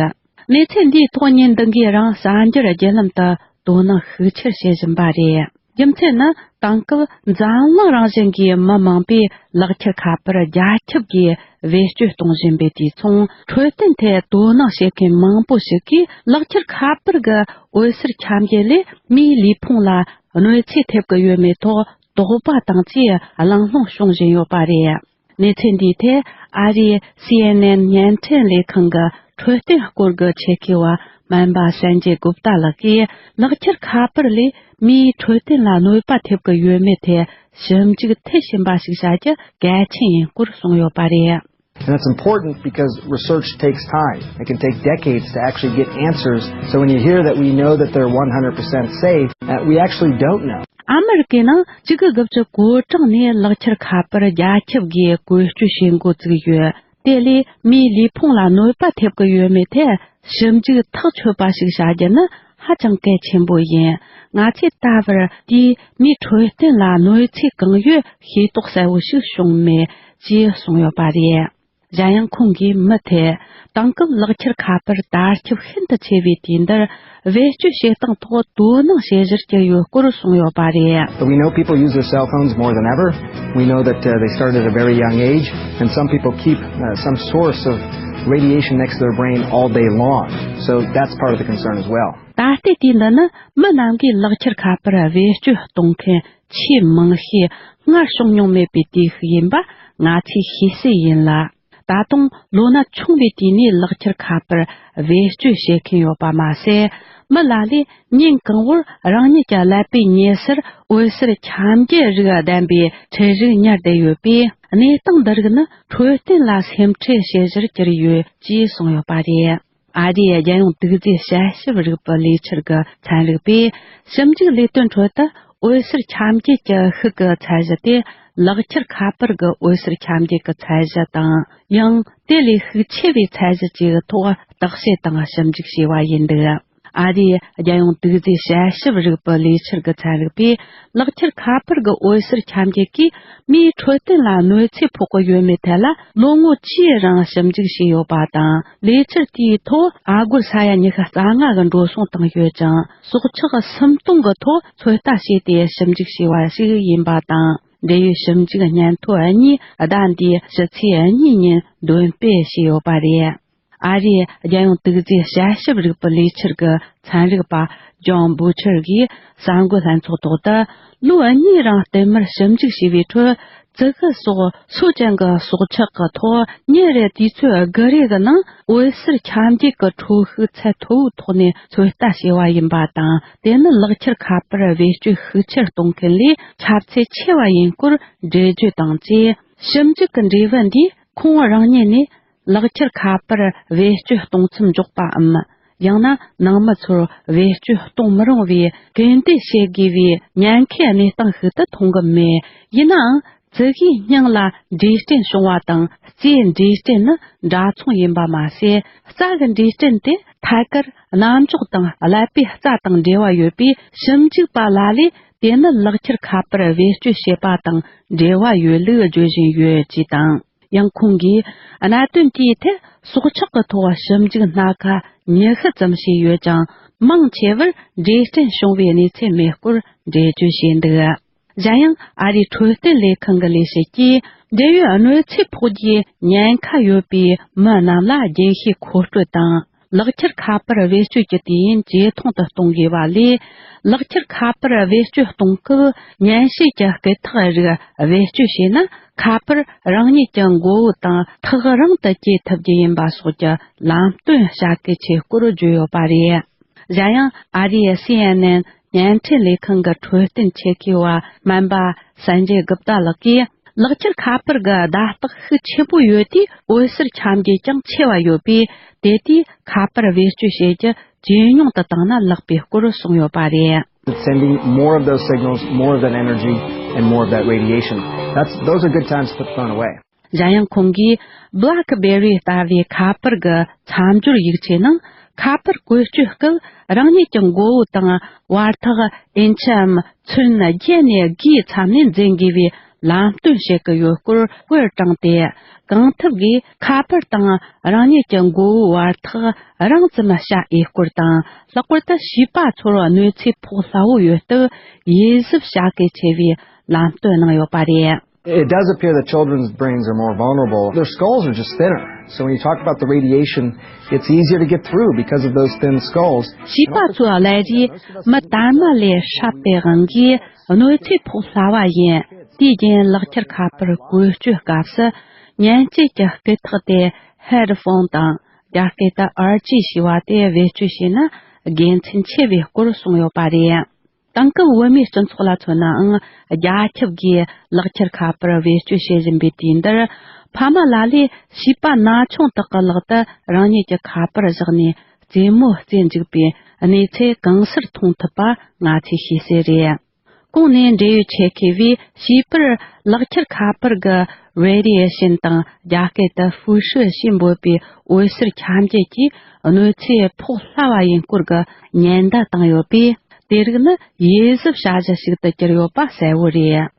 གནས་ཚུལ་འདིའི་ཐོག་ཉིན་འདི་འགའི་རིང་གསར་འགྱུར་བརྒྱུད་ལམ་དུ་དོ་སྣང་ཤུགས་ཆེར་བྱེད་བཞིན་པ་རེད། རྒྱུ་མཚན་ནི། དེང་སྐབས་འཛམ་གླིང་རང་བཞིན་གྱི་མི་མང་པོས་ལག་འཁྱེར་ཁ་པར་རྒྱ་ཁྱབ་ཀྱིས་བེད་སྤྱོད་གཏོང་བཞིན་པའི་དུས་མཚུངས། འཕྲོད་བསྟེན་ཐད་དོ་སྣང་བྱེད་མཁན་མང་པོ་ཞིག་གིས། ལག་འཁྱེར་ཁ་པར་གྱི་འོད་ཟེར་ཁྱབ་འགྱེད་ལས་མིའི་ལུས་ཕུང་ལ་གནོད་འཚེ་ཐེབས་ཀྱི་ཡོད་མེད་ཐོག་དོགས་པ་དང་བཅས་གླེང་སློང་བྱུང་བཞིན་ཡོད་པ་རེད། གནས་ཚུལ་འདིའི་ཐད་ཨ་རིའི་སི་ཨེན་ཨེན་བརྙན་འཕྲིན་ལས་ཁང་གི་འཕྲོད་བསྟེན་སྐོར་གྱི་ཆེད་མཁས་པ་སྨན་པ་སན་ཇེ་གུབ་ཏཱ་ལགས་ཀྱིས། ལག་འཁྱེར་ཁ་པར་ལས་མིའི་འཕྲོད་བསྟེན་ལ་གནོད་པ་ཐེབས་ཀྱི་ཡོད་མེད་ཐད་ཞིབ་འཇུག་མཐིལ་ཕྱིན་པ་ཞིག་བྱ་རྒྱུ་གལ་ཆེན་ཡིན་སྐོར་གསུངས་ཡོད་པ་རེད། And that's important because research takes time. It can take decades to actually get answers. So when you hear that we know that they're one hundred percent safe, uh, we actually don't know. ཨ་མི་རི་ཀའི་ནང་གཅིག་དགུ་དགུ་བཅུ་གོ་གྲངས་ནས་ལག་ཁྱེར་ཁ་པར་རྒྱ་ཁྱབ་སྒོས་བཀོལ་སྤྱོད་བྱེད་འགོ་བཙུགས་ཡོད། དེ་ལས་མིའི་ལུས་ཕུང་ལ་གནོད་པ་ཐེབས་ཀྱི་ཡོད་མེད་ཐད་ཞིབ་འཇུག་ཐག་ཆོད་པ་ཞིག་བྱ་རྒྱུ་ནི་ཧ་ཅང་གལ་ཆེན་པོ་ཡིན། ང་ཚོས་ད་བར་དེའི་མིའི་འཕྲོད་བསྟེན་ལ་གནོད་འཚེ་གང་ཡོད་ཤེས་རྟོགས་གསལ་བོ་ཞིག་བྱུང་མེད་ཅེས་གསུངས་ཡོད་པ་རེད། གཞན་ཡང་ཁོང་གིས་མུ་མཐུད་དེང་སྐབས་ལག་ཁྱེར་ཁ་པར་དར་ཁྱབ་ཤིན་ཏུ་ཆེ་བའི་དུས་འདིར་བེད་སྤྱོད་བྱེད་སྟངས་ཐོག་དོ་སྣང་བྱེད་གཞིར་གྱུར་ཡོད་སྐོར་གསུངས་ཡོད་པ་རེད། But we know people use their cell phones more than ever. We know that uh, they start at a very young age, and some people keep uh, some source of radiation next to their brain all day long. So that's part of the concern as well. ད་ལྟའི་དུས་འདི་ནི་མི་རྣམས་ཀྱིས་ལག་ཁྱེར་ཁ་པར་བེད་སྤྱོད་གཏོང་མཁན་ཆེས་མང་ཤོས་སྔར་བྱུང་མྱོང་མེད་པའི་དུས་ཤིག་ཡིན་པ་ང་ཚོས་ཤེས་གསལ་ཡིན་ལ། ད་དུང་ལོ་ན་ཆུང་བའི་དུས་ནས་ལག་ཁྱེར་ཁ་པར་བེད་སྤྱོད་བྱེད་མཁན་ཡོད་པ་མ་ཟད། མི་ལ་ལས་ཉིན་གང་བོར་རང་ཉིད་ཀྱི་ཀླད་པའི་ཉེ་སར་འོད་ཟེར་ཁྱབ་འགྱེད་རིགས་ལྡན་པའི་འཕྲུལ་རིགས་ཉར་བསྡད་ཡོད་པས། གནས་སྟངས་འདི་རིགས་ནི་འཕྲོད་བསྟེན་ལ་སེམས་ཁྲལ་བྱེད་གཞིར་གྱུར་ཡོད་ཅེས་གསུངས་ཡོད་པ་རེད། ཨ་རིའི་རྒྱལ་ཡོངས་དུག་རྫས་དཔྱད་ཞིབ་རིག་པའི་ལས་འཆར་གྱི་ཚན་རིག་པས་ཞིབ་འཇུག་ལས་དོན་ཁྲོད་དུ། འོད་ཟེར་ཁྱབ་འགྱེད་ཀྱི་ཤུགས་ཀྱི་ཚད་གཞི་དེ་ལག་ཁྱེར་ཁ་པར་གྱི་འོད་ཟེར་ཁྱབ་འགྱེད་ཀྱི་ཚད་གཞི་དང་། ཡང་དེ་ལས་ཤུགས་ཆེ་བའི་ཚད་གཞི་བཅས་ཀྱི་ཐོག་བརྟག་དཔྱད་དང་ཞིབ་འཇུག་བྱས་པ་ཡིན་འདུག་ཨ་རིའི་རྒྱལ་ཡོངས་དུག་རྫས་དཔྱད་ཞིབ་རིག་པའི་ལས་འཆར་གྱི་ཚན་རིག་པས་ལག་ཁྱེར་ཁ་པར་གྱི་འོད་ཟེར་ཁྱབ་འགྱེད་ཀྱིས་མིའི་འཕྲོད་བསྟེན་ལ་གནོད་འཚེ་ཕོག་གི་ཡོད་མེད་ཐད་ལ་ལོ་ངོ་བཅུའི་རིང་ཞིབ་འཇུག་བྱས་ཡོད་པ་དང་། ལས་འཆར་དེའི་ཐོག་ཨ་སྒོར་ས་ཡ་ཉི་ཤུ་རྩ་ལྔ་གི་འགྲོ་སོང་བཏང་ཡོད་ཅིང་། སྲོག་ཆགས་སུམ་སྟོང་གི་ཐོག་ཚོད་ལྟ་བྱས་ཏེ་ཞིབ་འཇུག་བྱས་པ་ཞིག་ཡིན་པ་དང་། འབྲེལ་ཡོད་ཞིབ་འཇུག་སྙན་ཐོ་གཉིས་ཟླ་འདིའི་ཕྱི་ཚེས་གཉིས་ཉིན་འདོན་སྤེལ་བྱས་ཡོད་པ་རེད། ཨ་རིའི་རྒྱལ་ཡོངས་དུག་རྫས་དཔྱད་ཞིབ་རིག་པའི་ལས་འཆར་གྱི་ཚན་རིག་པ་ཇོན་བུ་ཆར་གྱིས་གསར་འགོད་ལྷན་ཚོགས་ཐོག་ཏུ། ལོ་གཉིས་རིང་བསྟུད་མར་ཞིབ་འཇུག་བྱས་པའི་ཁྲོད། ཙི་གུ་སོགས་སོ་ཅན་གྱི་སྲོག་ཆགས་ཀྱི་ཐོག་ཉིན་རེར་དུས་ཚོད་དགུ་རེ་གི་ནང་འོད་ཟེར་ཁྱབ་འགྱེད་ཀྱི་ཁྲོ་ཤུགས་ཚད་མཐོ་བོའི་ཐོག་ནས་ཚོད་ལྟ་བྱས་པ་ཡིན་པ་དང་། དེ་ནི་ལག་ཁྱེར་ཁ་པར་བེད་སྤྱོད་ཤུགས་ཆེར་གཏོང་མཁན་ལས་ཁྱབ་ཚད་ཆེ་བ་ཡིན་སྐོར་འགྲེལ་བརྗོད་དང་བཅས། ཞིབ་འཇུག་གི་འབྲས་བུ་འདིས་ཁོང་རང་ཉིད་ནས་ལག་ཁྱེར་ཁ་པར་བེད་སྤྱོད་གཏོང་མཚམས་འཇོག་པའམ། ཡང་ན་ནང་མི་ཚོར་བེད་སྤྱོད་གཏོང་མི་རུང་བའི་སྐུལ་འདེད་བྱེད་དགོས་པའི་ཉེན་ཁའི་གནས་སྟངས་ཤིག་ཏུ་མཐོང་གི་མེད། ཡིན་ནའང་། ཙི་གུའི་སྙིང་ལ་འབྲས་སྐྲན་བྱུང་བ་དང་རྩའི་འབྲས་སྐྲན་ནི་འདྲ་མཚུངས་ཡིན་པ་མ་ཟད། རྩ་གི་འབྲས་སྐྲན་དེ་ཐད་ཀར་རྣམ་ཅོག་དང་ཀླད་པའི་རྩ་དང་འབྲེལ་བ་ཡོད་པས། ཞིབ་འཇུག་པ་ལ་ལས་དེ་ནི་ལག་ཁྱེར་ཁ་པར་བེད་སྤྱོད་བྱེད་པ་དང་འབྲེལ་བ་ཡོད་ལུགས་བརྗོད་བཞིན་ཡོད་ཅེས་དང་། ཡང་ཁོང་གིས་གནད་དོན་དེའི་ཐད་སྲོག་ཆགས་ཀྱི་ཐོག་ཞིབ་འཇུག་སྣ་ཁ་ཉི་ཤུ་ཙམ་བྱས་ཡོད་ཀྱང་། མང་ཆེ་བར་འབྲས་སྐྲན་བྱུང་བའི་གནས་ཚུལ་མེད་སྐོར་འགྲེལ་བརྗོད་བྱས་འདུག་གཞན་ཡང་ཨ་རིའི་འཕྲོད་བསྟེན་ལས་ཁང་གི་ལས་བྱེད་ཀྱིས། འབྲེལ་ཡོད་གནོད་འཚེ་ཕོག་རྒྱུའི་ཉེན་ཁ་ཡོད་པའི་མི་རྣམས་ལ་རྒྱུན་ཤེས་མཁོ་སྤྲོད་དང་། ལག་ཁྱེར་ཁ་པར་བེད་སྤྱོད་ཀྱི་དུས་ཡུན་ཇེ་ཐུང་དུ་གཏོང་དགོས་པ་ལས། ལག་ཁྱེར་ཁ་པར་བེད་སྤྱོད་གཏོང་སྐབས་སྨྱན་བྱད་ཀྱི་སྐུ་ཐག་རིགས་བེད་སྤྱོད་བྱས་ན། ཁ་པར་རང་ཉིད་ཀྱི་མགོ་བོ་དང་ཐག་རིང་དུ་བསྐྱེད་ཐུབ་རྒྱུ་ཡིན་པ་སོགས་ཀྱི་ལམ་སྟོན་བྱ་གལ་ཆེ་སྐོར་བརྗོད་ཡོད་པ་རེད། གཞན་ཡང་ཨ་རིའི་སི་ཨེན་ཨེན་བརྙན་འཕྲིན་ལས་ཁང་གི་འཕྲོད་བསྟེན་ཆེད་མཁས་པ་སྨན་པ་སན་ཇེ་གུབ་ཏཱ་ལགས་ཀྱིས། ལག་ཁྱེར་ཁ་པར་གྱི་བརྡ་རྟགས་ཤུགས་ཆེན་པོ་ཡོད་དུས་འོད་ཟེར་ཁྱབ་འགྱེད་ཀྱང་ཆེ་བ་ཡོད་པས། དེ་དུས་ཁ་པར་བེད་སྤྱོད་བྱེད་རྒྱུ་ཇེ་ཉུང་དུ་བཏང་ན་ལེགས་པའི་སྐོར་གསུངས་ཡོད་པ་རེད། Sending more of those signals, more of that energy, and more of that radiation. That's, those are good times to put the phone away. གཞན་ཡང་ཁོང་གིས་Blackberry ལྟ་བུའི་ཁ་པར་གྱི་མཚམས་སྦྱོར་ཡིག་ཆའི་ནང་ཁ་པར་བཀོལ་སྤྱོད་སྐབས་རང་ཉིད་ཀྱི་མགོ་བོ་དང་བར་ཐག་ཨིན་ཆིའམ་ཚོན་བརྒྱད་ནས་དགུའི་མཚམས་ནས་འཛིན་དགོས་པའི་ལམ་སྟོན་བྱེད་ཀྱི་ཡོད་སྐོར་དཔེར་དྲངས་ཏེ། གང་ཐུབ་ཀྱིས་ཁ་པར་དང་རང་ཉིད་ཀྱི་མགོ་བོའི་བར་ཐག་རིང་ཙམ་བྱ་འོས་སྐོར་དང་། ལྷག་པར་དུ་བྱིས་པ་ཚོར་གནོད་འཚེ་ཕོག་སླ་བོ་ཡོད་སྟབས། ཡིད་གཟབ་བྱ་གལ་ཆེ་བའི་ལམ་སྟོན་གནང་ཡོད་པ་རེད། It does appear that children's brains are more vulnerable. Their skulls are just thinner. So when you talk about the radiation, it's easier to get through because of those thin skulls. བྱིས་པ་ཚོའི་ཀླད་རིས་མི་དར་མ་ལས་སྲབ་པའི་དབང་གིས་གནོད་འཚེ་ཕོག་སླ་བ་ཡིན། དེའི་རྐྱེན་ལག་ཁྱེར་ཁ་པར་བཀོལ་སྤྱོད་སྐབས་སུ་སྨྱན་བྱད་ཀྱི་སྐུ་ཐག་དེ་ཧེ་ཌི་ཕོན་དང་། རྒྱ་སྐད་དུ་ཨར་ཅི་ཞེས་པ་དེ་བེད་སྤྱོད་བྱས་ན་དགེ་མཚན་ཆེ་བའི་སྐོར་གསུངས་ཡོད་པ་རེད། དེང་སྐབས་བོད་མིའི་སྤྱི་ཚོགས་ལ་མཚོན་ནའང་རྒྱ་ཁྱབ་ཀྱིས་ལག་ཁྱེར་ཁ་པར་བེད་སྤྱོད་བྱེད་བཞིན་པའི་དུས་འདིར། ཕ་མ་ལ་ལས་བྱིས་པ་ན་ཆུང་དག་གི་ལག་ཏུ་རང་ཉིད་ཀྱི་ཁ་པར་བཞག་ནས་རྩེད་མོ་རྩེ་འཇུག་པའི་གནས་ཚུལ་གང་སར་མཐོང་ཐུབ་པ་ང་ཚོས་ཤེས་གསལ་རེད། གོང་ནས་འབྲེལ་ཡོད་ཆེད་མཁས་པས་བྱིས་པར་ལག་ཁྱེར་ཁ་པར་གྱི་radiation དང་རྒྱ་སྐད་དུ་ཧྥུ་ཧྲི་ཞེས་འབོད་པའི་འོད་ཟེར་ཁྱབ་འགྱེད་ཀྱིས་གནོད་འཚེ་ཕོག་སླ་བ་ཡིན་སྐོར་གྱི་ཉེན་བརྡ་བཏང་ཡོད་པས། དེ་རིགས་ནི་ཡིད་གཟབ་བྱ་གཞི་ཞིག་ཏུ་གྱུར་ཡོད་པ་གསལ་བོ་རེད།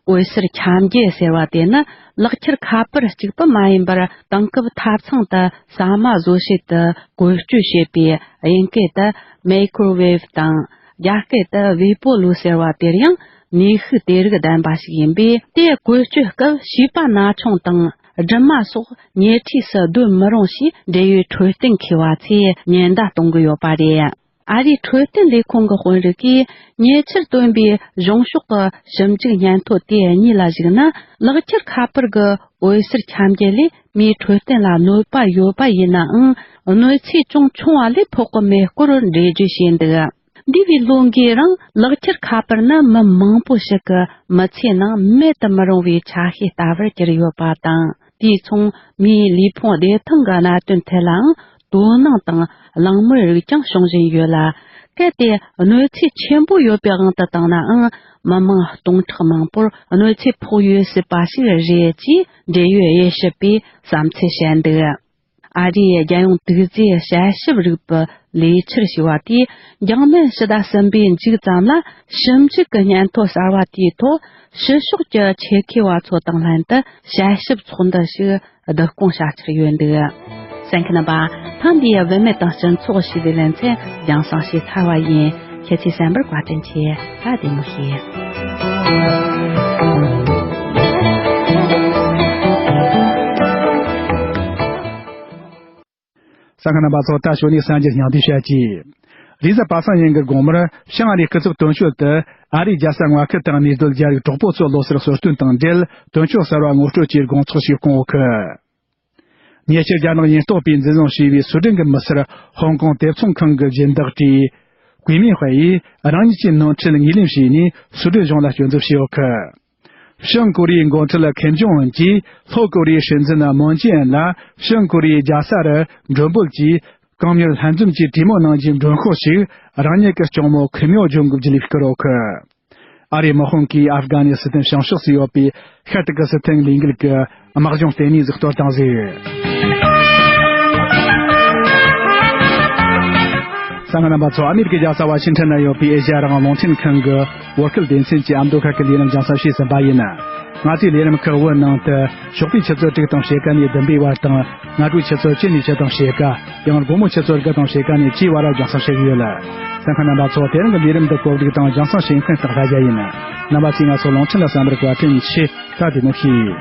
འོད་ཟེར་ཁྱབ་འགྱེད་ཟེར་བ་དེ་ནི་ལག་ཁྱེར་ཁ་པར་གཅིག་པུ་མ་ཡིན་པར་དེང་སྐབས་ཐབ་ཚང་དུ་ཟ་མ་བཟོ་བྱེད་དུ་བཀོལ་སྤྱོད་བྱེད་པའི་དབྱིན་སྐད་དུ་microwave དང་། རྒྱ་སྐད་དུ་微波炉ཟེར་བ་དེར་ཡང་ནུས་ཤུགས་དེ་རིགས་ལྡན་པ་ཞིག་ཡིན་པས། དེ་བཀོལ་སྤྱོད་སྐབས་བྱིས་པ་ན་ཆུང་དང་སྦྲུམ་མ་སོགས་ཉལ་ཁྲིས་སུ་སྡོད་མི་རུང་ཞེས་འབྲེལ་ཡོད་འཕྲོད་བསྟེན་མཁས་པ་ཚོས་ཉེན་བརྡ་གཏོང་གི་ཡོད་པ་རེད། ཨ་རིའི་འཕྲོད་བསྟེན་ལས་ཁུངས་ཀྱི་དཔོན་རིགས་ཀྱིས་ཉེ་ཆར་བཏོན་པའི་གཞུང་ཕྱོགས་ཀྱི་ཞིབ་འཇུག་སྙན་ཐོ་དེ་གཉིས་ལ་གཞིགས་ན། ལག་ཁྱེར་ཁ་པར་གྱི་འོད་ཟེར་ཁྱབ་འགྱེད་ལས་མིའི་འཕྲོད་བསྟེན་ལ་གནོད་པ་ཡོད་པ་ཡིན་ནའང་། གནོད་འཚེ་ཅུང་ཆུང་བ་ལས་ཕོག་གི་མེད་སྐོར་འགྲེལ་བརྗོད་བྱས་འདུག། འདས་པའི་ལོ་འགའི་རིང་ལག་ཁྱེར་ཁ་པར་ནི་མི་མང་པོ་ཞིག་གི་མི་ཚེའི་ནང་མེད་དུ་མི་རུང་བའི་ཆ་ཤས་ལྟ་བུར་གྱུར་ཡོད་པ་དང་། དེས་མཚུངས་མིའི་ལུས་ཕུང་བདེ་ཐང་གི་གནད་དོན་ཐད་ལའང་དོ་སྣང་དང་གླེང་མོལ་རིགས་ཀྱང་བྱུང་བཞིན་ཡོད་ལ། གལ་ཏེ་གནོད་འཚེ་ཆེན་པོ་ཡོད་པའི་དབང་དུ་བཏང་ནའང་། མི་མང་སྟོང་ཕྲག་མང་པོར་གནོད་འཚེ་ཕོག་ཡོད་སྲིད་པ་ཞིག་རེད་ཅེས་འབྲེལ་ཡོད་དབྱེ་ཞིབ་པས་བསམ་ཚུལ་བཤད་འདུག། ཨ་རིའི་རྒྱལ་ཡོངས་དུག་རྫས་དཔྱད་ཞིབ་རིག་པའི་ལས་འཆར་ཞེས་པ་དེས་འཇིགས་མེད་ཕྱི་ཟླ་གསུམ་པའི་མཇུག་ཙམ་ལ་ཞིབ་འཇུག་གི་སྙན་ཐོ་གསར་བ་དེའི་ཐོག་ཕྱི་ཕྱོགས་ཀྱི་ཆེད་མཁས་པ་ཚོ་དང་ལྷན་དུ་དཔྱད་ཞིབ་ཚོགས་འདུ་ཞིག་བསྡུ་སྐོང་བྱ་འཆར་ཡོད་འདུག། གསན་མཁན་རྣམ་པ། ཐེངས་འདིའི་བུད་མེད་དང་སྤྱི་ཚོགས་ཞེས་པའི་ལེ་ཚན་རྒྱང་སྲིང་བྱས་ཚར་བ་ཡིན། ཁྱེད་ཚོས་གསན་པར་བཀའ་དྲིན་ཆེ། ད་བདེ་མོ་བྱོས། གསན་མཁན་རྣམ་པ་ཚོ། ད་ཞོ་ནས་གསར་འགྱུར་སྙིང་བསྡུས་བཤད་ཀྱིས། རེས་གཟའ་པ་སངས་ཉིན་གྱི་དགོང་མོར་བྱང་ཨ་རིའི་སྐུ་ཚབ་དོན་གཅོད་དུ་ཨ་རིའི་རྒྱལ་ས་མངའ་ཁུལ་དུ་གནས་སྡོད་རྒྱ་རིགས་གྲོགས་པོ་ཚོའི་ལོ་སར་གསོལ་སྟོན་དང་འབྲེལ་དོན་གཅོད་གསར་བ་ངོ་སྤྲོད་ཀྱིས་དགོངས་ཚོགས་ཤིག་བསྐོང་ཡོད་གི། ཉེ་ཆར་རྒྱ་ནག་ཉེན་རྟོག་པས་འཛིན་བཟུང་བྱས་པའི་སུའུ་ཌེན་གྱི་མི་སེར་ཧོང་ཀོང་དེབ་ཚོང་ཁང་གི་སྦྱིན་བདག་ཀྲི་ཀུའེ་མིན་ཧུའེ་ཡིས་རང་ཉིད་ཀྱི་ནོར་འཁྲུལ་ངོས་ལེན་བྱས་ནས་སུའུ་ཌེན་གཞུང་ལ་སྐྱོན་འཛུགས་བྱས་ཡོད་གི། བྱང་ཀོ་རི་ཡའི་འགོ་ཁྲིད་ཁིམ་ཇོང་ཨུན་གྱིས་ལྷོ་ཀོ་རི་ཡའི་སྲིད་འཛིན་མོན་ཇེ་ཨིན་ལ་བྱང་ཀོ་རི་ཡའི་རྒྱལ་ས་རུ་མགྲོན་འབོད་ཀྱིས་གང་མྱུར་ལྷན་འཛོམས་ཀྱིས་གྲོས་མོལ་གནང་རྒྱུའི་མགྲོན་ཤོག་ཞིག་རང་ཉིད་ཀྱི་གཅུང་མོ་ཁིམ་ཡོ་ཇུང་གི་རྒྱུད་ལས་བསྐུར་ཡོད་གི། ཨ་རིའི་དམག་དཔུང་གིས་ཨབ་གྷ་ནི་སི་ཐན་བྱང་ཕྱོགས་སུ་ཡོད་པའི་ཤར་ཏུར་ཀི་སི་ཐན་ལས་འགུལ་གྱི་དམག་སྦྱོང་ལྟེ་གནས་ཟིག་གཏོར་བཏང་ཟིག། གསན་མཁན་རྣམ་པ་ཚོ། ཨ་མེ་རི་ཀའི་རྒྱལ་ས་ཝ་ཤིང་ཊོན་ན་ཡོད་པའི་ཨེ་ཤ་ཡ་རང་དབང་རླུང་འཕྲིན་ཁང་གི་བོད་སྐད་སྡེ་ཚན་གྱི་ཨ་མདོ་ཁ་སྐད་ལས་རིམ་རྒྱང་སྲིང་བྱས་ཟིན་པ་ཡིན། ང་ཚོའི་ལས་རིམ་ཁག་བོད་ནང་དུ་ཞོགས་པའི་ཆུ་ཚོད་དྲུག་དང་ཕྱེད་ཀ་ནས་བདུན་པའི་བར་དང་། སྔ་དྲོའི་ཆུ་ཚོད་བཅུ་ནས་བཅུ་དང་ཕྱེད་ཀ། ཡང་དགོང་མོའི་ཆུ་ཚོད་དགུ་དང་ཕྱེད་ཀ་ནས་བཅུའི་བར་རྒྱང་སྲིང་བྱེད་ཀྱི་ཡོད། གསན་མཁན་རྣམ་པ་ཚོ། དེ་རིང་གི་ལས་རིམ་འདི་གོ་སྒྲིག་དང་རྒྱང་སྲིང་བྱེད་མཁན་སྟག་ལྷ་རྒྱལ་ཡིན། རྣམ་པ་ཚོས་ང་ཚོ་རླུང་འཕྲིན་ལ་གསན་པར་བཀའ་དྲིན་ཆེ། ད་བདེ་མོ་བྱོས།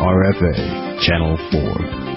R F A Channel four.